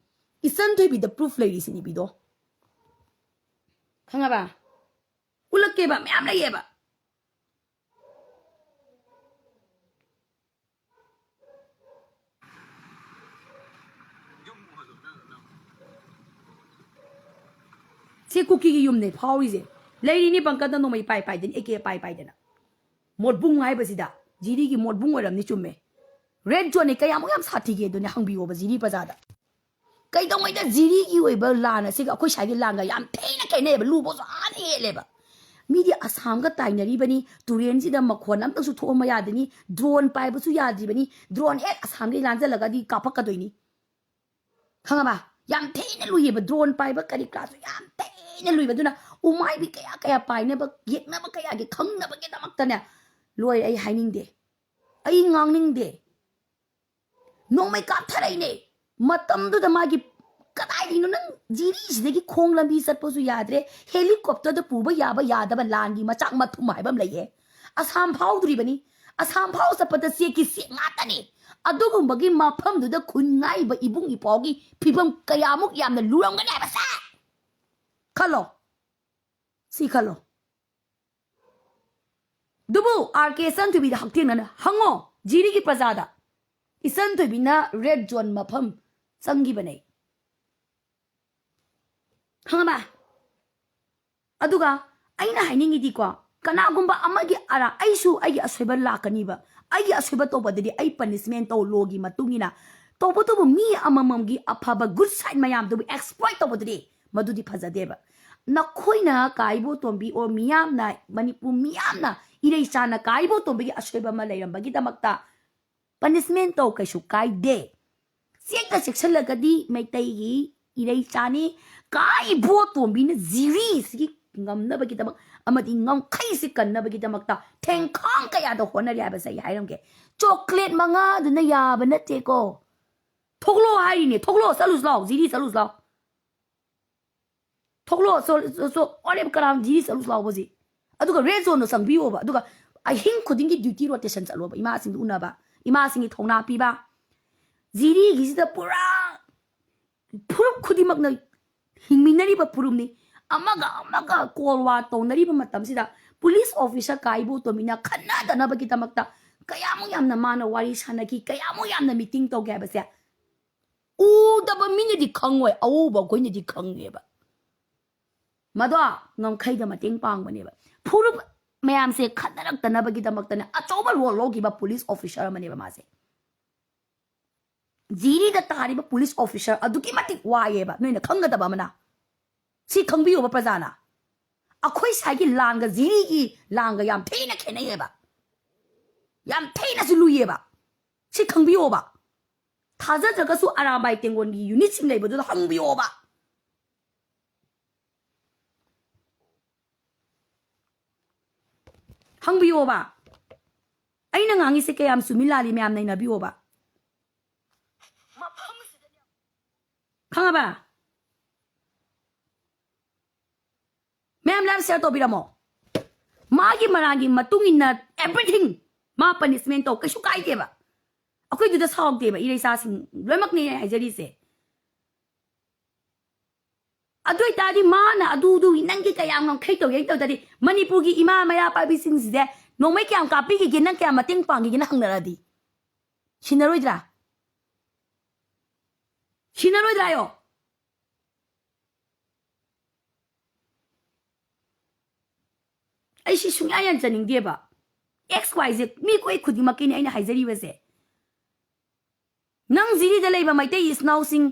ꯏꯆꯟ ꯊꯣꯏꯕꯤꯗ ꯄ꯭ꯔꯨꯐ ꯂꯩꯔꯤꯁꯤꯅꯤ ꯕꯤꯗꯣ꯫ ꯈꯪꯉꯕ? ꯎꯠꯂꯛꯀꯦꯕ, ꯃꯌꯥꯝ ꯂꯩꯌꯦꯕ꯫ ꯁꯤ ꯀꯨꯀꯤꯒꯤ ꯌꯨꯝꯅꯦ ꯐꯥꯎꯔꯤꯁꯦ꯫ ꯂꯩꯔꯤꯅꯤ ꯕꯪꯀꯔꯗ ꯅꯣꯡꯃꯩ ꯄꯥꯏ ꯄꯥꯏꯗꯅ, ꯑꯦ ꯀꯦ ꯄꯥꯏ ꯄꯥꯏꯗꯅ꯫ ꯃꯣꯠꯕꯨꯡ ꯍꯥꯏꯕꯁꯤꯗ, ꯖꯤꯔꯤꯒꯤ ꯃꯣꯠꯕꯨꯡ ꯑꯣꯏꯔꯝꯅꯤ, ꯆꯨꯝꯃꯦ꯫ ꯔꯦꯗ ꯖꯣꯟꯅꯤ ꯀꯌꯥꯃꯨꯛ ꯌꯥꯝ ꯁꯥꯊꯤꯒꯦ ꯑꯗꯨꯅꯦ ꯍꯪꯕꯤꯌꯣꯕ ꯖꯤꯔꯤ ꯄ꯭ꯔꯖꯥꯗ꯫ ꯀꯩꯗꯧꯉꯩꯗ ꯖꯤꯔꯤꯒꯤ ꯑꯣꯏꯕ ꯂꯥꯟ ꯑꯁꯤꯒ ꯑꯩꯈꯣꯏ ꯁ꯭ꯋꯥꯏꯒꯤ ꯂꯥꯟꯒ ꯌꯥꯝ ꯊꯤꯅ ꯈꯦꯠꯅꯩꯑꯕ, ꯂꯨꯕꯁꯨ ꯑꯥꯅ ꯍꯦꯜꯂꯦꯕ꯫ ꯃꯤꯗꯤ ꯑꯁꯥꯝꯒ ꯇꯥꯏꯅꯔꯤꯕꯅꯤ, ꯇꯨꯔꯦꯟꯁꯤꯗ ꯃꯈꯣꯟ ꯑꯝꯇꯁꯨ ꯊꯣꯛꯑꯝꯕ ꯌꯥꯗꯅꯤ, ꯗ꯭ꯔꯣꯟ ꯄꯥꯏꯕꯁꯨ ꯌꯥꯗ꯭ꯔꯤꯕꯅꯤ, ꯗ꯭ꯔꯣꯟ ꯍꯦꯛ ꯑꯁꯥꯝꯒꯤ ꯂꯥꯟꯖꯜꯂꯒꯗꯤ ꯀꯥꯞꯄꯛꯀꯗꯣꯏꯅꯤ꯫ ꯈꯪꯉꯕ? ꯌꯥꯝ ꯊꯤꯅ ꯂꯨꯏꯌꯦꯕ, ꯗ꯭ꯔꯣꯟ ꯄꯥꯏꯕ ꯀꯔꯤ ꯀꯔꯥꯁꯨ ꯌꯥꯝ ꯊꯤꯅ ꯂꯨꯏꯕ꯫ ꯑꯗꯨꯅ ꯎꯃꯥꯏꯕꯤ ꯀꯌꯥ ꯀꯌꯥ ꯄꯥꯏꯅꯕ, ꯌꯦꯛꯅꯕ ꯀꯌꯥꯒꯤ ꯈꯪꯅꯕꯒꯤꯗꯃꯛꯇꯅꯦ, ꯂꯣꯏꯔꯦ, ꯑꯩ ꯍꯥꯏꯅꯤꯡꯗꯦ, ꯑꯩ ꯉꯥꯡꯅꯤꯡꯗꯦ꯫ ꯅꯣꯡꯃꯩ ꯀꯥꯞꯊꯔꯛꯏꯅꯦ꯫ ꯃꯇꯝꯗꯨꯗ ꯃꯥꯒꯤ, ꯀꯗꯥꯏꯗꯒꯤꯅꯣ, ꯅꯪ ꯖꯤꯔꯤꯁꯤꯗꯒꯤ ꯈꯣꯡ ꯂꯝꯕꯤ ꯆꯠꯄꯁꯨ ꯌꯥꯗ꯭ꯔꯦ, ꯍꯦꯂꯤꯀꯣꯞꯇꯔꯗ ꯄꯨꯕ ꯌꯥꯕ ꯌꯥꯗꯕ ꯂꯥꯟꯒꯤ ꯃꯆꯥꯛ ꯃꯊꯨꯝ ꯍꯥꯏꯕ ꯑꯃ ꯂꯩꯌꯦ꯫ ꯑꯁꯥꯝ ꯐꯥꯎꯗ꯭ꯔꯤꯕꯅꯤ꯫ ꯑꯁꯥꯝ ꯐꯥꯎ ꯆꯠꯄꯗ ꯆꯦꯛꯀꯤ ꯆꯦꯛ ꯉꯥꯛꯇꯅꯤ꯫ ꯑꯗꯨꯒꯨꯝꯕꯒꯤ ꯃꯐꯝꯗꯨꯗ ꯈꯨꯟ ꯉꯥꯛꯏꯕ ꯏꯕꯨꯡ ꯏꯄ꯭ꯋꯥꯒꯤ ꯐꯤꯕꯝ ꯀꯌꯥꯃꯨꯛ ꯌꯥꯝꯅ ꯂꯨꯔꯝꯒꯅꯤ ꯍꯥꯏꯕꯁꯦ ꯈꯜꯂꯣ꯫ ꯁꯤ ꯈꯜꯂꯣ꯫ ꯑꯗꯨꯕꯨ ꯑꯥꯔ ꯀꯦ ꯏꯆꯟꯊꯣꯏꯕꯤꯗ ꯍꯛꯊꯦꯡꯅꯅ ꯍꯪꯉꯣ, ꯖꯤꯔꯤꯒꯤ ꯄ꯭ꯔꯖꯥꯗ꯫ ꯏꯆꯟꯊꯣꯏꯕꯤꯅ ꯔꯦꯗ ꯖꯣꯟ ꯃꯐꯝ ꯆꯪꯈꯤꯕꯅꯦ꯫ ꯈꯪꯉꯕ? ꯑꯗꯨꯒ ꯑꯩꯅ ꯍꯥꯏꯅꯤꯡꯉꯤꯗꯤꯀꯣ, ꯀꯅꯥꯒꯨꯝꯕ ꯑꯃꯒꯤ ꯑꯔꯥ-, ꯑꯩꯁꯨ ꯑꯩꯒꯤ ꯑꯁꯣꯏꯕ ꯂꯥꯛꯀꯅꯤꯕ꯫ ꯑꯩꯒꯤ ꯑꯁꯣꯏꯕ ꯇꯧꯕꯗꯗꯤ ꯑꯩ ꯄꯅꯤꯁꯃꯦꯟ ꯇꯧ, ꯂꯣꯒꯤ ꯃꯇꯨꯡ ꯏꯟꯅ꯫ ꯇꯧꯕꯇꯕꯨ ꯃꯤ ꯑꯃꯃꯝꯒꯤ ꯑꯐꯕ ꯒꯨꯗ ꯁꯥꯏꯠ ꯃꯌꯥꯝꯗꯨꯕꯨ ꯑꯦꯛꯁꯄ꯭ꯂꯣꯏꯠ ꯇꯧꯕꯗꯨꯗꯤ ꯃꯗꯨꯗꯤ ꯐꯖꯗꯦꯕ꯫ ꯅꯈꯣꯏꯅ ꯀꯥ ꯏꯕꯣꯇꯣꯝꯕꯤ ꯑꯣꯔ ꯃꯤꯌꯥꯝꯅ, ꯃꯅꯤꯄꯨꯔ ꯃꯤꯌꯥꯝꯅ ꯏꯔꯩꯆꯥꯅ ꯀꯥ ꯏꯕꯣꯇꯣꯝꯕꯤꯒꯤ ꯑꯁꯣꯏꯕ ꯑꯃ ꯂꯩꯔꯝꯕꯒꯤꯗꯃꯛꯇ ꯄꯅꯤꯁꯃꯦꯟ ꯇꯧ, ꯀꯩꯁꯨ ꯀꯥꯏꯗꯦ꯫ ꯆꯦꯛꯇ ꯆꯦꯛꯁꯤꯜꯂꯒꯗꯤ ꯃꯩꯇꯩꯒꯤ ꯏꯔꯩꯆꯥꯅꯤ꯫ ꯀꯥ ꯏꯕꯣꯇꯣꯝꯕꯤꯅ ꯖꯤꯔꯤꯁꯤꯒꯤ ꯉꯝꯅꯕꯒꯤꯗꯃꯛ ꯑꯃꯗꯤ ꯉꯝꯈꯩꯁꯤ ꯀꯟꯅꯕꯒꯤꯗꯃꯛꯇ ꯊꯦꯡꯈꯥꯡ ꯀꯌꯥꯗ ꯍꯣꯠꯅꯔꯤ ꯍꯥꯏꯕꯁꯦ ꯑꯩ ꯍꯥꯏꯔꯝꯒꯦ꯫ ꯆꯣꯀ꯭ꯂꯦꯠ ꯃꯉꯥꯗꯨꯅ ꯌꯥꯕ ꯅꯠꯇꯦꯀꯣ꯫ ꯊꯣꯛꯂꯛꯑꯣ ꯍꯥꯏꯔꯤꯅꯦ, ꯊꯣꯛꯂꯛꯑꯣ, ꯆꯠꯂꯨꯁꯤ ꯂꯥꯛꯑꯣ, ꯖꯤꯔꯤ ꯆꯠꯂꯨꯁꯤ ꯂꯥꯛꯑꯣ꯫ ꯊꯣꯛꯂꯛꯑꯣ, ꯆꯣ-, ꯆꯣ-, ꯆꯣ-, ꯑꯣꯔꯦꯞ ꯀꯔꯥꯝ ꯖꯤꯔꯤ ꯆꯠꯂꯨꯁꯤ ꯂꯥꯛꯑꯣꯕ ꯍꯧꯖꯤꯛ꯫ ꯑꯗꯨꯒ red zoneꯗꯣ ꯆꯪꯕꯤꯌꯣꯕ꯫ ꯑꯗꯨꯒ ꯑꯍꯤꯡ ꯈꯨꯗꯤꯡꯒꯤ duty rotation ꯆꯠꯂꯣꯕ, ꯏꯃꯥꯁꯤꯡꯗꯨ ꯎꯅꯕ, ꯏꯃꯥꯁꯤꯡꯒꯤ ꯊꯧꯅꯥ ꯄꯤꯕ꯫ ꯖꯤꯔꯤꯒꯤꯁꯤꯗ ꯄꯨꯔꯥ ꯐꯨꯔꯨꯞ ꯈꯨꯗꯤꯡꯃꯛꯅ ꯍꯤꯡꯃꯤꯟꯅꯔꯤꯕ ꯐꯨꯔꯨꯞꯅꯤ꯫ ꯑꯃꯒ ꯑꯃꯒ cold war ꯇꯧꯅꯔꯤꯕ ꯃꯇꯝꯁꯤꯗ police officer ꯀꯥ ꯏꯕꯣꯇꯣꯝꯕꯤꯅ ꯈꯟꯅꯗꯅꯕꯒꯤꯗꯃꯛꯇ ꯀꯌꯥꯃꯨꯛ ꯌꯥꯝꯅ ꯃꯥꯅ ꯋꯥꯔꯤ ꯁꯥꯟꯅꯈꯤ, ꯀꯌꯥꯃꯨꯛ ꯌꯥꯝꯅ meeting ꯇꯧꯒꯦ ꯍꯥꯏꯕꯁꯦ ꯎꯗꯕ ꯃꯤꯅꯗꯤ ꯈꯪꯉꯣꯏ, ꯑꯎꯕ ꯑꯩꯈꯣꯏꯅꯗꯤ ꯈꯪꯉꯦꯕ꯫ ꯃꯗꯣ ꯉꯝꯈꯩꯗ ꯃꯇꯦꯡ ꯄꯥꯡꯕꯅꯦꯕ꯫ ꯐꯨꯔꯨꯞ ꯃꯌꯥꯝꯁꯦ ꯈꯠꯅꯔꯛꯇꯅꯕꯒꯤꯗꯃꯛꯇꯅꯦ ꯑꯆꯧꯕ role ꯂꯧꯈꯤꯕ police officer ꯑꯃꯅꯦꯕ ꯃꯥꯁꯦ꯫ ꯖꯤꯔꯤꯗ ꯇꯥꯔꯤꯕ police officer ꯑꯗꯨꯛꯀꯤ ꯃꯇꯤꯛ ꯋꯥꯏꯑꯦꯕ, ꯅꯣꯏꯅ ꯈꯪꯒꯗꯕ ꯑꯃꯅ꯫ ꯁꯤ ꯈꯪꯕꯤꯌꯣꯕ ꯄ꯭ꯔꯖꯥꯅ꯫ ꯑꯩꯈꯣꯏ ꯁ꯭ꯋꯥꯏꯒꯤ ꯂꯥꯟꯒ ꯖꯤꯔꯤꯒꯤ ꯂꯥꯟꯒ ꯌꯥꯝ ꯊꯤꯅ ꯈꯦꯠꯅꯩꯌꯦꯕ, ꯌꯥꯝ ꯊꯤꯅꯁꯨ ꯂꯨꯏꯌꯦꯕ꯫ ꯁꯤ ꯈꯪꯕꯤꯌꯣꯕ꯫ ꯊꯥꯖꯗ꯭ꯔꯒꯁꯨ ꯑꯔꯥꯝꯕꯥꯏ ꯇꯦꯡꯒꯣꯟꯒꯤ unitꯁꯤꯡ ꯂꯩꯕꯗꯨꯗ ꯍꯪꯕꯤꯌꯣꯕ꯫ ꯍꯪꯕꯤꯌꯣꯕ꯫ ꯑꯩꯅ ꯉꯥꯡꯉꯤꯁꯦ ꯀꯌꯥꯝ ꯆꯨꯝꯃꯤ ꯂꯥꯜꯂꯤ ꯃꯌꯥꯝ ꯅꯩꯅꯕꯤꯌꯣꯕ꯫ ꯈꯪꯉꯕ? ꯃꯌꯥꯝ live share ꯇꯧꯕꯤꯔꯝꯃꯣ꯫ ꯃꯥꯒꯤ ꯃꯔꯥꯜꯒꯤ ꯃꯇꯨꯡ ꯏꯟꯅ everything ꯃꯥ punishment ꯇꯧ, ꯀꯩꯁꯨ ꯀꯥꯏꯗꯦꯕ꯫ ꯑꯩꯈꯣꯏꯗꯨꯗ ꯁꯥꯎꯗꯦꯕ, ꯏꯔꯩꯆꯥꯁꯤꯡ ꯂꯣꯏꯅꯃꯛꯅꯦ ꯑꯩ ꯍꯥꯏꯖꯔꯤꯁꯦ꯫ ꯑꯗꯨ ꯑꯣꯏꯇꯥꯔꯗꯤ ꯃꯥꯅ ꯑꯗꯨꯗꯨ ꯅꯪꯒꯤ ꯀꯌꯥꯝ ꯉꯝꯈꯩ ꯇꯧꯒꯦ ꯇꯧꯗ꯭ꯔꯗꯤ ꯃꯅꯤꯄꯨꯔꯒꯤ ꯏꯃꯥ ꯃꯩꯔꯥ ꯄꯥꯏꯕꯤꯁꯤꯡꯁꯤꯗꯤ ꯅꯣꯡꯃꯩ ꯀꯌꯥꯝ ꯀꯥꯞꯄꯤꯈꯤꯒꯦ, ꯅꯪ ꯀꯌꯥꯝ ꯃꯇꯦꯡ ꯄꯥꯡꯈꯤꯒꯦꯅ ꯍꯪꯅꯔꯗꯤ ꯁꯤꯟꯅꯔꯣꯏꯗ꯭ꯔꯥ? ꯁꯤꯟꯅꯔꯣꯏꯗ꯭ꯔꯥ ꯍꯥꯏꯌꯣ? ꯑꯩ ꯁꯤ ꯁꯨꯡꯌꯥ ꯌꯥꯟꯖꯅꯤꯡꯗꯦꯕ꯫ X Y Z ꯃꯤ ꯀꯣꯏ ꯈꯨꯗꯤꯡꯃꯛꯀꯤꯅꯤ ꯑꯩꯅ ꯍꯥꯏꯖꯔꯤꯕꯁꯦ꯫ ꯅꯪ ꯖꯤꯔꯤꯗ ꯂꯩꯕ ꯃꯩꯇꯩ ꯏꯆꯤꯟ ꯏꯅꯥꯎꯁꯤꯡ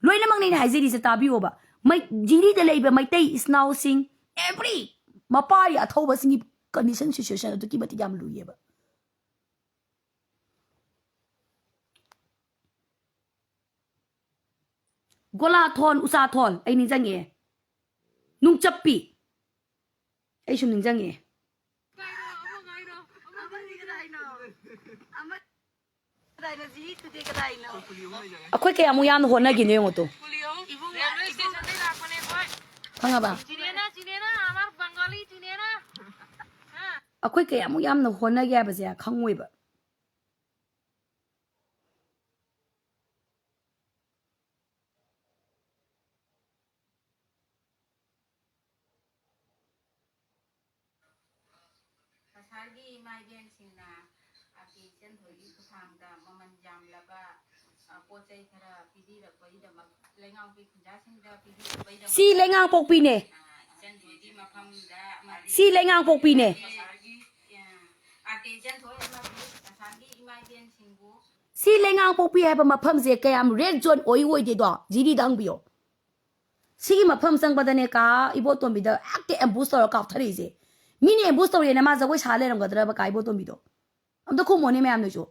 ꯂꯣꯏꯅꯃꯛꯅꯦ ꯑꯩꯅ ꯍꯥꯏꯖꯔꯤꯁꯦ, ꯇꯥꯕꯤꯌꯣꯕ꯫ ꯃꯩ-, ꯖꯤꯔꯤꯗ ꯂꯩꯕ ꯃꯩꯇꯩ ꯏꯆꯤꯟ ꯏꯅꯥꯎꯁꯤꯡ, every ꯃꯄꯥꯔꯤ ꯑꯊꯧꯕꯁꯤꯡꯒꯤ condition situation ꯑꯗꯨꯛꯀꯤ ꯃꯇꯤꯛ ꯌꯥꯝ ꯂꯨꯏꯌꯦꯕ꯫ ꯒꯣꯂꯥꯊꯣꯟ, ꯎꯆꯥꯊꯣꯟ, ꯑꯩ ꯅꯤꯡꯁꯤꯡꯉꯛꯑꯦ꯫ ꯅꯨꯡꯆꯞꯄꯤ, ꯑꯩ ꯁꯨꯝ ꯅꯤꯡꯁꯤꯡꯉꯛꯑꯦ꯫ ꯑꯩꯈꯣꯏ ꯀꯌꯥꯃꯨꯛ ꯌꯥꯝꯅ ꯍꯣꯠꯅꯒꯤꯅꯣ ꯌꯦꯡꯉꯣ ꯇꯨ꯫ ꯈꯪꯉꯕ? ꯆꯤꯅꯦꯅ, ꯆꯤꯅꯦꯅ, ꯑꯃꯔ ꯕꯪꯒꯥꯂꯤ ꯆꯤꯅꯦꯅ꯫ ꯑꯩꯈꯣꯏ ꯀꯌꯥꯃꯨꯛ ꯌꯥꯝꯅ ꯍꯣꯠꯅꯒꯦ ꯍꯥꯏꯕꯁꯦ ꯈꯪꯉꯣꯏꯕ꯫ ꯉꯁꯥꯏꯒꯤ ꯏꯃꯥ ꯏꯕꯦꯟꯁꯤꯡꯅ ꯑꯥꯔ ꯀꯦ ꯏꯆꯟꯊꯣꯏꯒꯤ ꯈꯨꯠꯊꯥꯡꯗ ꯃꯃꯜ ꯌꯥꯝꯂꯕ, ꯑ, ꯄꯣꯠ ꯆꯩ ꯈꯔ ꯄꯤꯕꯤꯔꯛꯄꯒꯤꯗꯃꯛ, ꯂꯩꯉꯥꯛꯄꯤ ꯈꯨꯟꯖꯥꯁꯤꯡꯗ ꯄꯤꯕꯤꯔꯛꯄꯒꯤꯗꯃꯛ, ꯁꯤ ꯂꯩꯉꯥꯛꯄꯣꯛꯄꯤꯅꯦ꯫ ꯑ, ꯏꯆꯟꯊꯣꯏꯒꯤ ꯃꯐꯝꯗ ꯑꯃꯗꯤ ꯁꯤ ꯂꯩꯉꯥꯛꯄꯣꯛꯄꯤꯅꯦ꯫ ꯉꯁꯥꯏꯒꯤ, ꯑ, ꯑꯥꯔ ꯀꯦ ꯏꯆꯟꯊꯣꯏ ꯑꯃꯗꯤ ꯉꯁꯥꯏꯒꯤ ꯏꯃꯥ ꯏꯕꯦꯟꯁꯤꯡꯕꯨ ꯁꯤ ꯂꯩꯉꯥꯛꯄꯣꯛꯄꯤ ꯍꯥꯏꯕ ꯃꯐꯝꯁꯦ ꯀꯌꯥꯝ red zone ꯑꯣꯏ ꯑꯣꯏꯗꯦꯗꯣ ꯖꯤꯔꯤꯗ ꯍꯪꯕꯤꯌꯣ꯫ ꯁꯤꯒꯤ ꯃꯐꯝ ꯆꯪꯕꯗꯅꯦ ꯀꯥ ꯏꯕꯣꯇꯣꯝꯕꯤꯗ ꯍꯦꯛꯇ ambush ꯇꯧꯔ ꯀꯥꯞꯊꯔꯛꯏꯁꯦ꯫ ꯃꯤꯅ ambush ꯇꯧꯔꯦꯅ ꯃꯥ ꯖꯒꯣꯏ ꯁꯥ ꯂꯩꯔꯝꯒꯗ꯭ꯔꯕ ꯀꯥ ꯏꯕꯣꯇꯣꯝꯕꯤꯗꯣ? ꯑꯝꯇ ꯈꯨꯝꯃꯣꯅꯦ ꯃꯌꯥꯝꯅꯁꯨ꯫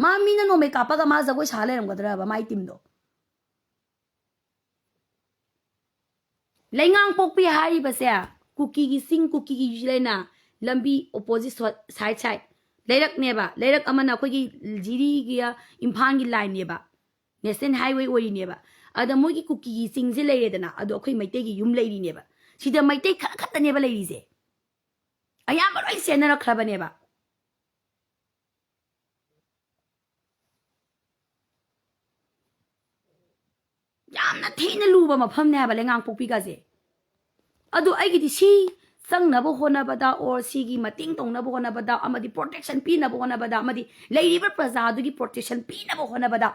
ꯃꯥ ꯃꯤꯅ ꯅꯣꯡꯃꯩ ꯀꯥꯞꯄꯒ ꯃꯥ ꯖꯒꯣꯏ ꯁꯥ ꯂꯩꯔꯝꯒꯗ꯭ꯔꯕ ꯃꯥꯏ ꯇꯤꯝꯗꯣ? ꯂꯩꯉꯥꯡꯄꯣꯛꯄꯤ ꯍꯥꯏꯔꯤꯕꯁꯦ ꯀꯨꯀꯤꯒꯤ ꯆꯤꯡ, ꯀꯨꯀꯤꯒꯤ ꯂꯩꯅ ꯂꯝꯕꯤ opposite side side ꯂꯩꯔꯛꯅꯦꯕ꯫ ꯂꯩꯔꯛ ꯑꯃꯅ ꯑꯩꯈꯣꯏꯒꯤ ꯖꯤꯔꯤꯒꯤ, ꯏꯝꯐꯥꯜꯒꯤ lineꯅꯦꯕ, national highway ꯑꯣꯏꯔꯤꯅꯦꯕ꯫ ꯑꯗ ꯃꯣꯏꯒꯤ ꯀꯨꯀꯤꯒꯤ ꯆꯤꯡꯁꯦ ꯂꯩꯔꯦꯗꯅ, ꯑꯗꯣ ꯑꯩꯈꯣꯏ ꯃꯩꯇꯩꯒꯤ ꯌꯨꯝ ꯂꯩꯔꯤꯅꯦꯕ꯫ ꯁꯤꯗ ꯃꯩꯇꯩ ꯈꯔ ꯈꯛꯇꯅꯦꯕ ꯂꯩꯔꯤꯁꯦ, ꯑꯌꯥꯝꯕ ꯂꯣꯏ ꯆꯦꯟꯅꯔꯛꯈ꯭ꯔꯕꯅꯦꯕ꯫ ꯌꯥꯝꯅ ꯊꯤꯅ ꯂꯨꯕ ꯃꯐꯝꯅꯦ ꯍꯥꯏꯕ ꯂꯩꯉꯥꯡꯄꯣꯛꯄꯤꯒꯁꯦ꯫ ꯑꯗꯨ ꯑꯩꯒꯤꯗꯤ ꯁꯤ ꯆꯪꯅꯕ ꯍꯣꯠꯅꯕꯗ, or ꯁꯤꯒꯤ ꯃꯇꯦꯡ ꯇꯧꯅꯕ ꯍꯣꯠꯅꯕꯗ, ꯑꯃꯗꯤ protection ꯄꯤꯅꯕ ꯍꯣꯠꯅꯕꯗ, ꯑꯃꯗꯤ ꯂꯩꯔꯤꯕ ꯄ꯭ꯔꯖꯥꯗꯨꯒꯤ protection ꯄꯤꯅꯕ ꯍꯣꯠꯅꯕꯗ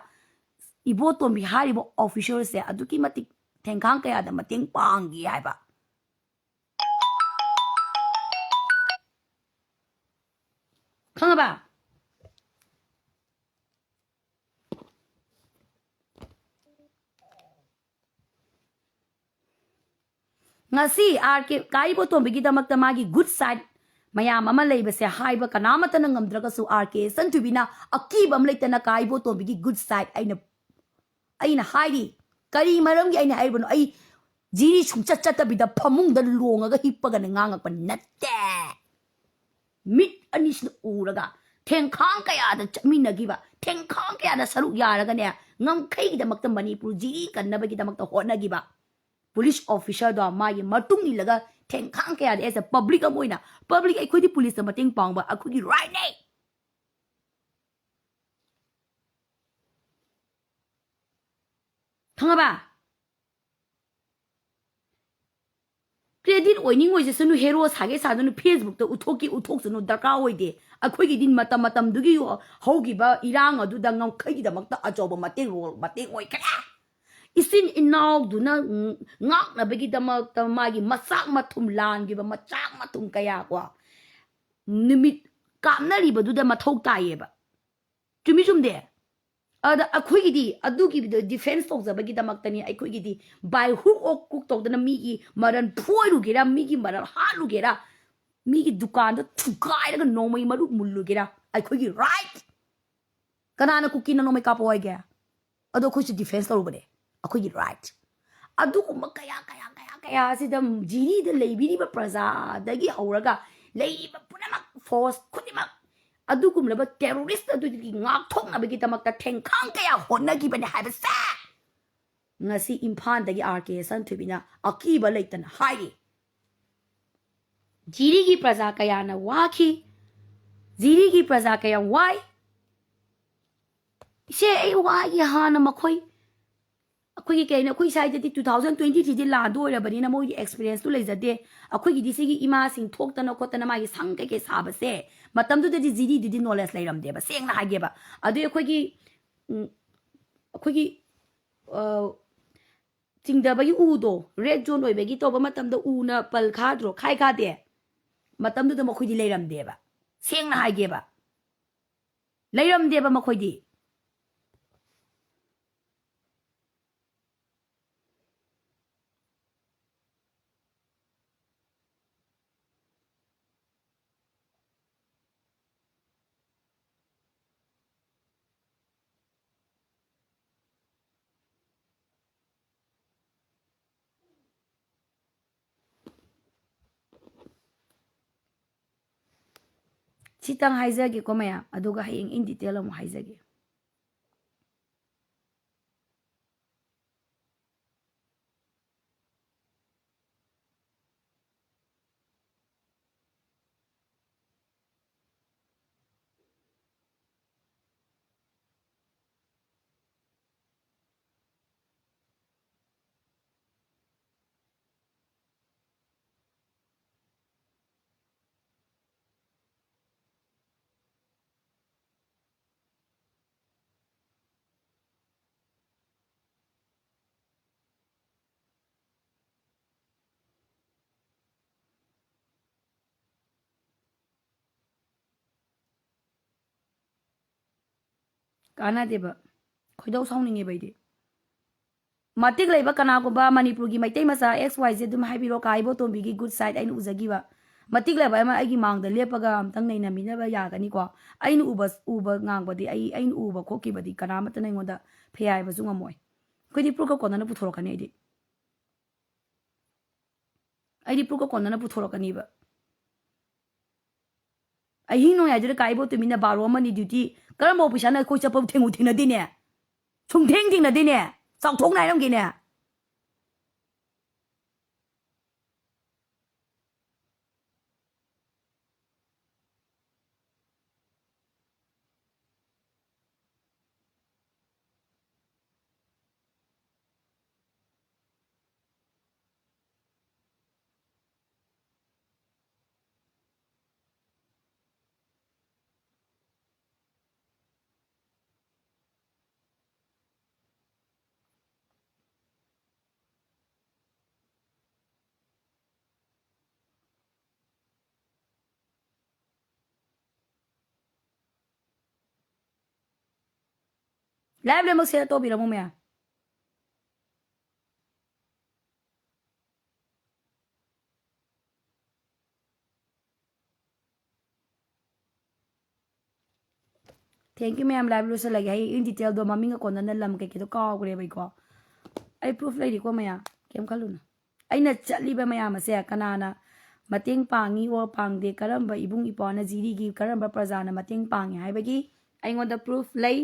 ꯏꯕꯣꯇꯣꯝꯕꯤ ꯍꯥꯏꯔꯤꯕ officerꯁꯦ ꯑꯗꯨꯛꯀꯤ ꯃꯇꯤꯛ ꯊꯦꯡꯈꯥꯡ ꯀꯌꯥꯗ ꯃꯇꯦꯡ ꯄꯥꯡꯈꯤ ꯍꯥꯏꯕ꯫ ꯈꯪꯉꯕ? ꯉꯁꯤ ꯑꯥꯔ ꯀꯦ, ꯀꯥ ꯏꯕꯣꯇꯣꯝꯕꯤꯒꯤꯗꯃꯛꯇ ꯃꯥꯒꯤ good side ꯃꯌꯥꯝ ꯑꯃ ꯂꯩꯕꯁꯦ ꯍꯥꯏꯕ ꯀꯅꯥꯃꯠꯇꯅ ꯉꯝꯗ꯭ꯔꯒꯁꯨ, ꯑꯥꯔ ꯀꯦ ꯏꯆꯟꯊꯣꯏꯕꯤꯅ ꯑꯀꯤꯕ ꯑꯃ ꯂꯩꯇꯅ ꯀꯥ ꯏꯕꯣꯇꯣꯝꯕꯤꯒꯤ good side ꯑꯩꯅ, ꯑꯩꯅ ꯍꯥꯏꯔꯤ꯫ ꯀꯔꯤ ꯃꯔꯝꯒꯤ ꯑꯩꯅ ꯍꯥꯏꯔꯤꯕꯅꯣ? ꯑꯩ ꯖꯤꯔꯤ ꯁꯨꯡꯆꯠ ꯆꯠꯇꯕꯤꯗ ꯐꯃꯨꯡꯗ ꯂꯣꯡꯉꯒ ꯍꯤꯞꯄꯒꯅ ꯉꯥꯡꯉꯛꯄ ꯅꯠꯇꯦ꯫ ꯃꯤꯠ ꯑꯅꯤꯁꯤꯅ ꯎꯔꯒ ꯊꯦꯡꯈꯥꯡ ꯀꯌꯥꯗ ꯆꯠꯃꯤꯟꯅꯈꯤꯕ, ꯊꯦꯡꯈꯥꯡ ꯀꯌꯥꯗ ꯁꯔꯨꯛ ꯌꯥꯔꯒꯅꯦ, ꯉꯝꯈꯩꯒꯤꯗꯃꯛꯇ ꯃꯅꯤꯄꯨꯔ ꯖꯤꯔꯤ ꯀꯟꯅꯕꯒꯤꯗꯃꯛꯇ ꯍꯣꯠꯅꯈꯤꯕ ꯄꯨꯂꯤꯁ ꯑꯣꯐꯤꯁꯔꯗꯣ ꯃꯥꯒꯤ ꯃꯇꯨꯡ ꯏꯜꯂꯒ ꯊꯦꯡꯈꯥꯡ ꯀꯌꯥꯗ, as a public ꯑꯃ ꯑꯣꯏꯅ, ꯄꯕ꯭ꯂꯤꯛ ꯑꯩꯈꯣꯏꯗꯤ ꯄꯨꯂꯤꯁꯇ ꯃꯇꯦꯡ ꯄꯥꯡꯕ ꯑꯩꯈꯣꯏꯒꯤ ꯔꯥꯏꯠꯅꯦ꯫ ꯈꯪꯉꯕ? ꯀ꯭ꯔꯦꯗꯤꯠ ꯑꯣꯏꯅꯤꯡ ꯑꯣꯏꯖꯁꯅꯨ, ꯍꯦꯔꯣ ꯁꯥꯒꯦ ꯁꯥꯗꯅꯨ, ꯐꯦꯁꯕꯨꯛꯇ ꯎꯠꯊꯣꯛꯀꯦ ꯎꯠꯊꯣꯛꯁꯅꯨ, ꯗꯔꯀꯥꯔ ꯑꯣꯏꯗꯦ꯫ ꯑꯩꯈꯣꯏꯒꯤꯗꯤ ꯃꯇꯝ ꯃꯇꯝꯗꯨꯒꯤ ꯍꯧꯈꯤꯕ ꯏꯔꯥꯡ ꯑꯗꯨꯗ ꯉꯝꯈꯩꯒꯤꯗꯃꯛꯇ ꯑꯆꯧꯕ ꯃꯇꯦꯡ, ꯔꯣꯜ ꯃꯇꯦꯡ ꯑꯣꯏꯈ꯭ꯔꯦ꯫ ꯏꯆꯤꯟ ꯏꯅꯥꯎꯗꯨꯅ, ꯎꯝ, ꯉꯥꯛꯅꯕꯒꯤꯗꯃꯛꯇ ꯃꯥꯒꯤ ꯃꯆꯥꯛ ꯃꯊꯨꯝ, ꯂꯥꯟꯈꯤꯕ ꯃꯆꯥꯛ ꯃꯊꯨꯝ ꯀꯌꯥ ꯀꯣ, ꯅꯨꯃꯤꯠ ꯀꯥꯞꯅꯔꯤꯕꯗꯨꯗ ꯃꯊꯧ ꯇꯥꯏꯌꯦꯕ꯫ ꯆꯨꯝꯃꯤ ꯆꯨꯝꯗꯦ? ꯑꯗ ꯑꯩꯈꯣꯏꯒꯤꯗꯤ ꯑꯗꯨꯒꯤ ꯗꯤꯐꯦꯟꯁ ꯇꯧꯖꯕꯒꯤꯗꯃꯛꯇꯅꯤ꯫ ꯑꯩꯈꯣꯏꯒꯤꯗꯤ by hook or crook ꯇꯧꯗꯅ ꯃꯤꯒꯤ ꯃꯔꯜ ꯐꯣꯏꯔꯨꯒꯦꯔꯥ, ꯃꯤꯒꯤ ꯃꯔꯜ ꯍꯥꯠꯂꯨꯒꯦꯔꯥ, ꯃꯤꯒꯤ ꯗꯨꯀꯥꯟꯗ ꯊꯨꯒꯥꯏꯔꯒ ꯅꯣꯡꯃꯩ ꯃꯔꯨ ꯃꯨꯜꯂꯨꯒꯦꯔꯥ, ꯑꯩꯈꯣꯏꯒꯤ ꯔꯥꯏꯠ꯫ ꯀꯅꯥꯅ ꯀꯨꯀꯤꯅ ꯅꯣꯡꯃꯩ ꯀꯥꯞꯄꯣ ꯍꯥꯏꯒꯦ? ꯑꯗꯣ ꯑꯩꯈꯣꯏꯁꯨ ꯗꯤꯐꯦꯟꯁ ꯇꯧꯔꯨꯕꯅꯦ, ꯑꯩꯈꯣꯏꯒꯤ ꯔꯥꯏꯠ꯫ ꯑꯗꯨꯒꯨꯝꯕ ꯀꯌꯥ ꯀꯌꯥ ꯀꯌꯥ ꯀꯌꯥ ꯑꯁꯤꯗ ꯖꯤꯔꯤꯗ ꯂꯩꯕꯤꯔꯤꯕ ꯄ꯭ꯔꯖꯥꯗꯒꯤ ꯍꯧꯔꯒ ꯂꯩꯔꯤꯕ ꯄꯨꯝꯅꯃꯛ, ꯐꯣꯔꯁ ꯈꯨꯗꯤꯡꯃꯛ, ꯑꯗꯨꯒꯨꯝꯂꯕ ꯇꯦꯔꯣꯔꯤꯁ ꯑꯗꯨꯗꯒꯤ ꯉꯥꯛꯊꯣꯛꯅꯕꯒꯤꯗꯃꯛꯇ ꯊꯦꯡꯈꯥꯡ ꯀꯌꯥ ꯍꯣꯠꯅꯈꯤꯕꯅꯦ ꯍꯥꯏꯕꯁꯦ ꯉꯁꯤ ꯏꯝꯐꯥꯜꯗꯒꯤ ꯑꯥꯔ ꯀꯦ ꯁꯟꯊꯣꯏꯕꯤꯅ ꯑꯀꯤꯕ ꯂꯩꯇꯅ ꯍꯥꯏꯔꯤ꯫ ꯖꯤꯔꯤꯒꯤ ꯄ꯭ꯔꯖꯥ ꯀꯌꯥꯅ ꯋꯥꯈꯤ, ꯖꯤꯔꯤꯒꯤ ꯄ꯭ꯔꯖꯥ ꯀꯌꯥ ꯋꯥꯏ꯫ ꯏꯆꯦ, ꯑꯩ ꯋꯥꯒꯤ ꯍꯥꯟꯅ ꯃꯈꯣꯏ, ꯑꯩꯈꯣꯏꯒꯤ ꯀꯩ ꯍꯥꯏꯅꯤ, ꯑꯩꯈꯣꯏ ꯁ꯭ꯋꯥꯏꯗꯗꯤ two thousand twenty threeꯗꯤ ꯂꯥꯟꯗꯣ ꯑꯣꯏꯔꯕꯅꯤꯅ ꯃꯣꯏꯒꯤ ꯑꯦꯛꯁꯄꯤꯔꯤꯌꯦꯟꯁꯇꯨ ꯂꯩꯖꯗꯦ꯫ ꯑꯩꯈꯣꯏꯒꯤꯗꯤ ꯁꯤꯒꯤ ꯏꯃꯥꯁꯤꯡ ꯊꯣꯛꯇꯅ ꯈꯣꯠꯇꯅ ꯃꯥꯒꯤ ꯁꯪ ꯀꯩꯀꯩ ꯁꯥꯕꯁꯦ, ꯃꯇꯝꯗꯨꯗꯗꯤ ꯖꯤꯔꯤꯗꯨꯗꯤ ꯅꯣꯂꯦꯖ ꯂꯩꯔꯝꯗꯦꯕ, ꯁꯦꯡꯅ ꯍꯥꯏꯒꯦꯕ꯫ ꯑꯗꯨ ꯑꯩꯈꯣꯏꯒꯤ, ꯎꯝ, ꯑꯩꯈꯣꯏꯒꯤ, ꯑ, ꯆꯤꯡꯗꯕꯒꯤ ꯎꯗꯣ ꯔꯦꯗ ꯖꯣꯟ ꯑꯣꯏꯕꯒꯤ ꯇꯧꯕ ꯃꯇꯝꯗ ꯎꯅ ꯄꯜ ꯈꯥꯗ꯭ꯔꯣ? ꯈꯥꯏ ꯈꯥꯗꯦ? ꯃꯇꯝꯗꯨꯗ ꯃꯈꯣꯏꯗꯤ ꯂꯩꯔꯝꯗꯦꯕ, ꯁꯦꯡꯅ ꯍꯥꯏꯒꯦꯕ, ꯂꯩꯔꯝꯗꯦꯕ ꯃꯈꯣꯏꯗꯤ꯫ ꯁꯤꯇꯪ ꯍꯥꯏꯖꯒꯦꯀꯣ ꯃꯌꯥꯝ, ꯑꯗꯨꯒ ꯍꯌꯦꯡ in detail ꯑꯃꯨꯛ ꯍꯥꯏꯖꯒꯦ꯫ ꯀꯥꯟꯅꯗꯦꯕ꯫ ꯈꯣꯏꯗꯧ ꯁꯥꯎꯅꯤꯡꯉꯦꯕ ꯑꯩꯗꯤ꯫ ꯃꯇꯤꯛ ꯂꯩꯕ ꯀꯅꯥꯒꯨꯝꯕ ꯃꯅꯤꯄꯨꯔꯒꯤ ꯃꯩꯇꯩ ꯃꯆꯥ X Y Z ꯑꯗꯨꯝ ꯍꯥꯏꯕꯤꯔꯣ, ꯀꯥ ꯏꯕꯣꯇꯣꯝꯕꯤꯒꯤ good side ꯑꯩꯅ ꯎꯖꯈꯤꯕ꯫ ꯃꯇꯤꯛ ꯂꯩꯕ ꯑꯃ ꯑꯩꯒꯤ ꯃꯥꯡꯗ ꯂꯦꯞꯄꯒ ꯑꯝꯇꯪ ꯅꯩꯅꯃꯤꯟꯅꯕ ꯌꯥꯒꯅꯤꯀꯣ꯫ ꯑꯩꯅ ꯎꯕ, ꯎꯕ ꯉꯥꯡꯕꯗꯤ, ꯑꯩ, ꯑꯩꯅ ꯎꯕ ꯈꯣꯠꯈꯤꯕꯗꯤ ꯀꯅꯥꯃꯠꯇꯅ ꯑꯩꯉꯣꯟꯗ ꯐꯦ ꯍꯥꯏꯕꯁꯨ ꯉꯝꯃꯣꯏ꯫ ꯑꯩꯈꯣꯏꯗꯤ proof ꯀ ꯀꯣꯟꯅꯅ ꯄꯨꯊꯣꯔꯛꯀꯅꯤ ꯑꯩꯗꯤ꯫ ꯑꯩꯗꯤ proof ꯀ ꯀꯣꯟꯅꯅ ꯄꯨꯊꯣꯔꯛꯀꯅꯤꯕ꯫ ꯑꯍꯤꯡ ꯅꯣꯡꯌꯥꯏꯗꯨꯗ ꯀꯥ ꯏꯕꯣꯇꯣꯝꯕꯤꯅ ꯕꯥꯔꯣ ꯑꯃꯅꯤ duty꯫ ꯀꯔꯝꯕ officer ꯅ ꯑꯩꯈꯣꯏ ꯆꯠꯄꯕꯨ ꯊꯦꯡꯉꯨ ꯊꯦꯡꯅꯗꯦꯅꯦ? ꯁꯨꯡꯊꯦꯡ ꯊꯦꯡꯅꯗꯦꯅꯦ꯫ ꯆꯥꯎꯊꯣꯛꯅ ꯍꯥꯏꯔꯝꯒꯦꯅꯦ꯫ Live ꯂꯣꯏꯅꯃꯛ share ꯇꯧꯕꯤꯔꯝꯃꯣ ꯃꯌꯥꯝ꯫ Thank you ꯃꯌꯥꯝ, live ꯂꯣꯏꯁꯤꯜꯂꯒꯦ꯫ ꯑꯩ in detail ꯗꯣ ꯃꯃꯤꯡꯒ ꯀꯣꯟꯅꯅ ꯂꯝ ꯀꯩꯀꯩꯗꯣ ꯀꯥꯎꯈ꯭ꯔꯦꯕ ꯑꯩꯀꯣ꯫ ꯑꯩ proof ꯂꯩꯔꯤꯀꯣ ꯃꯌꯥꯝ, ꯀꯩꯝ ꯈꯜꯂꯨꯅꯨ꯫ ꯑꯩꯅ ꯆꯠꯂꯤꯕ ꯃꯌꯥꯝ ꯑꯁꯦ ꯀꯅꯥꯅ ꯃꯇꯦꯡ ꯄꯥꯡꯉꯤ ꯑꯣꯔ ꯄꯥꯡꯗꯦ, ꯀꯔꯝꯕ ꯏꯕꯨꯡ ꯏꯄ꯭ꯋꯥꯅ ꯖꯤꯔꯤꯒꯤ ꯀꯔꯝꯕ ꯄ꯭ꯔꯖꯥꯅ ꯃꯇꯦꯡ ꯄꯥꯡꯉꯤ ꯍꯥꯏꯕꯒꯤ ꯑꯩꯉꯣꯟꯗ ꯄ꯭ꯔꯨꯐ ꯂꯩ꯫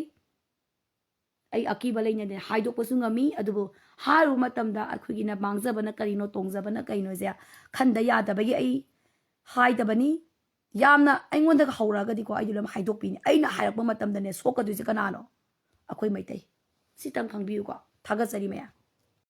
ꯑꯩ ꯑꯀꯤꯕ ꯂꯩꯅꯗꯦ, ꯍꯥꯏꯗꯣꯛꯄꯁꯨ ꯉꯝꯃꯤ꯫ ꯑꯗꯨꯕꯨ ꯍꯥꯏꯔꯨꯕ ꯃꯇꯝꯗ ꯑꯩꯈꯣꯏꯒꯤꯅ ꯃꯥꯡꯖꯕꯅ ꯀꯔꯤꯅꯣ, ꯇꯣꯡꯖꯕꯅ ꯀꯩꯅꯣꯁꯦ ꯈꯟꯗ ꯌꯥꯗꯕꯒꯤ ꯑꯩ ꯍꯥꯏꯗꯕꯅꯤ꯫ ꯌꯥꯝꯅ ꯑꯩꯉꯣꯟꯗꯒ ꯍꯧꯔꯛꯑꯒꯗꯤꯀꯣ, ꯑꯩꯗꯤ ꯂꯣꯏꯅ ꯍꯥꯏꯗꯣꯛꯄꯤꯅꯤ꯫ ꯑꯩꯅ ꯍꯥꯏꯔꯛꯄ ꯃꯇꯝꯗꯅꯦ ꯁꯣꯛꯀꯗꯣꯏꯁꯦ ꯀꯅꯥꯅꯣ? ꯑꯩꯈꯣꯏ ꯃꯩꯇꯩ꯫ ꯁꯤꯇꯪ ꯈꯪꯕꯤꯌꯨꯀꯣ꯫ ꯊꯥꯒꯠꯆꯔꯤ ꯃꯌꯥꯝ꯫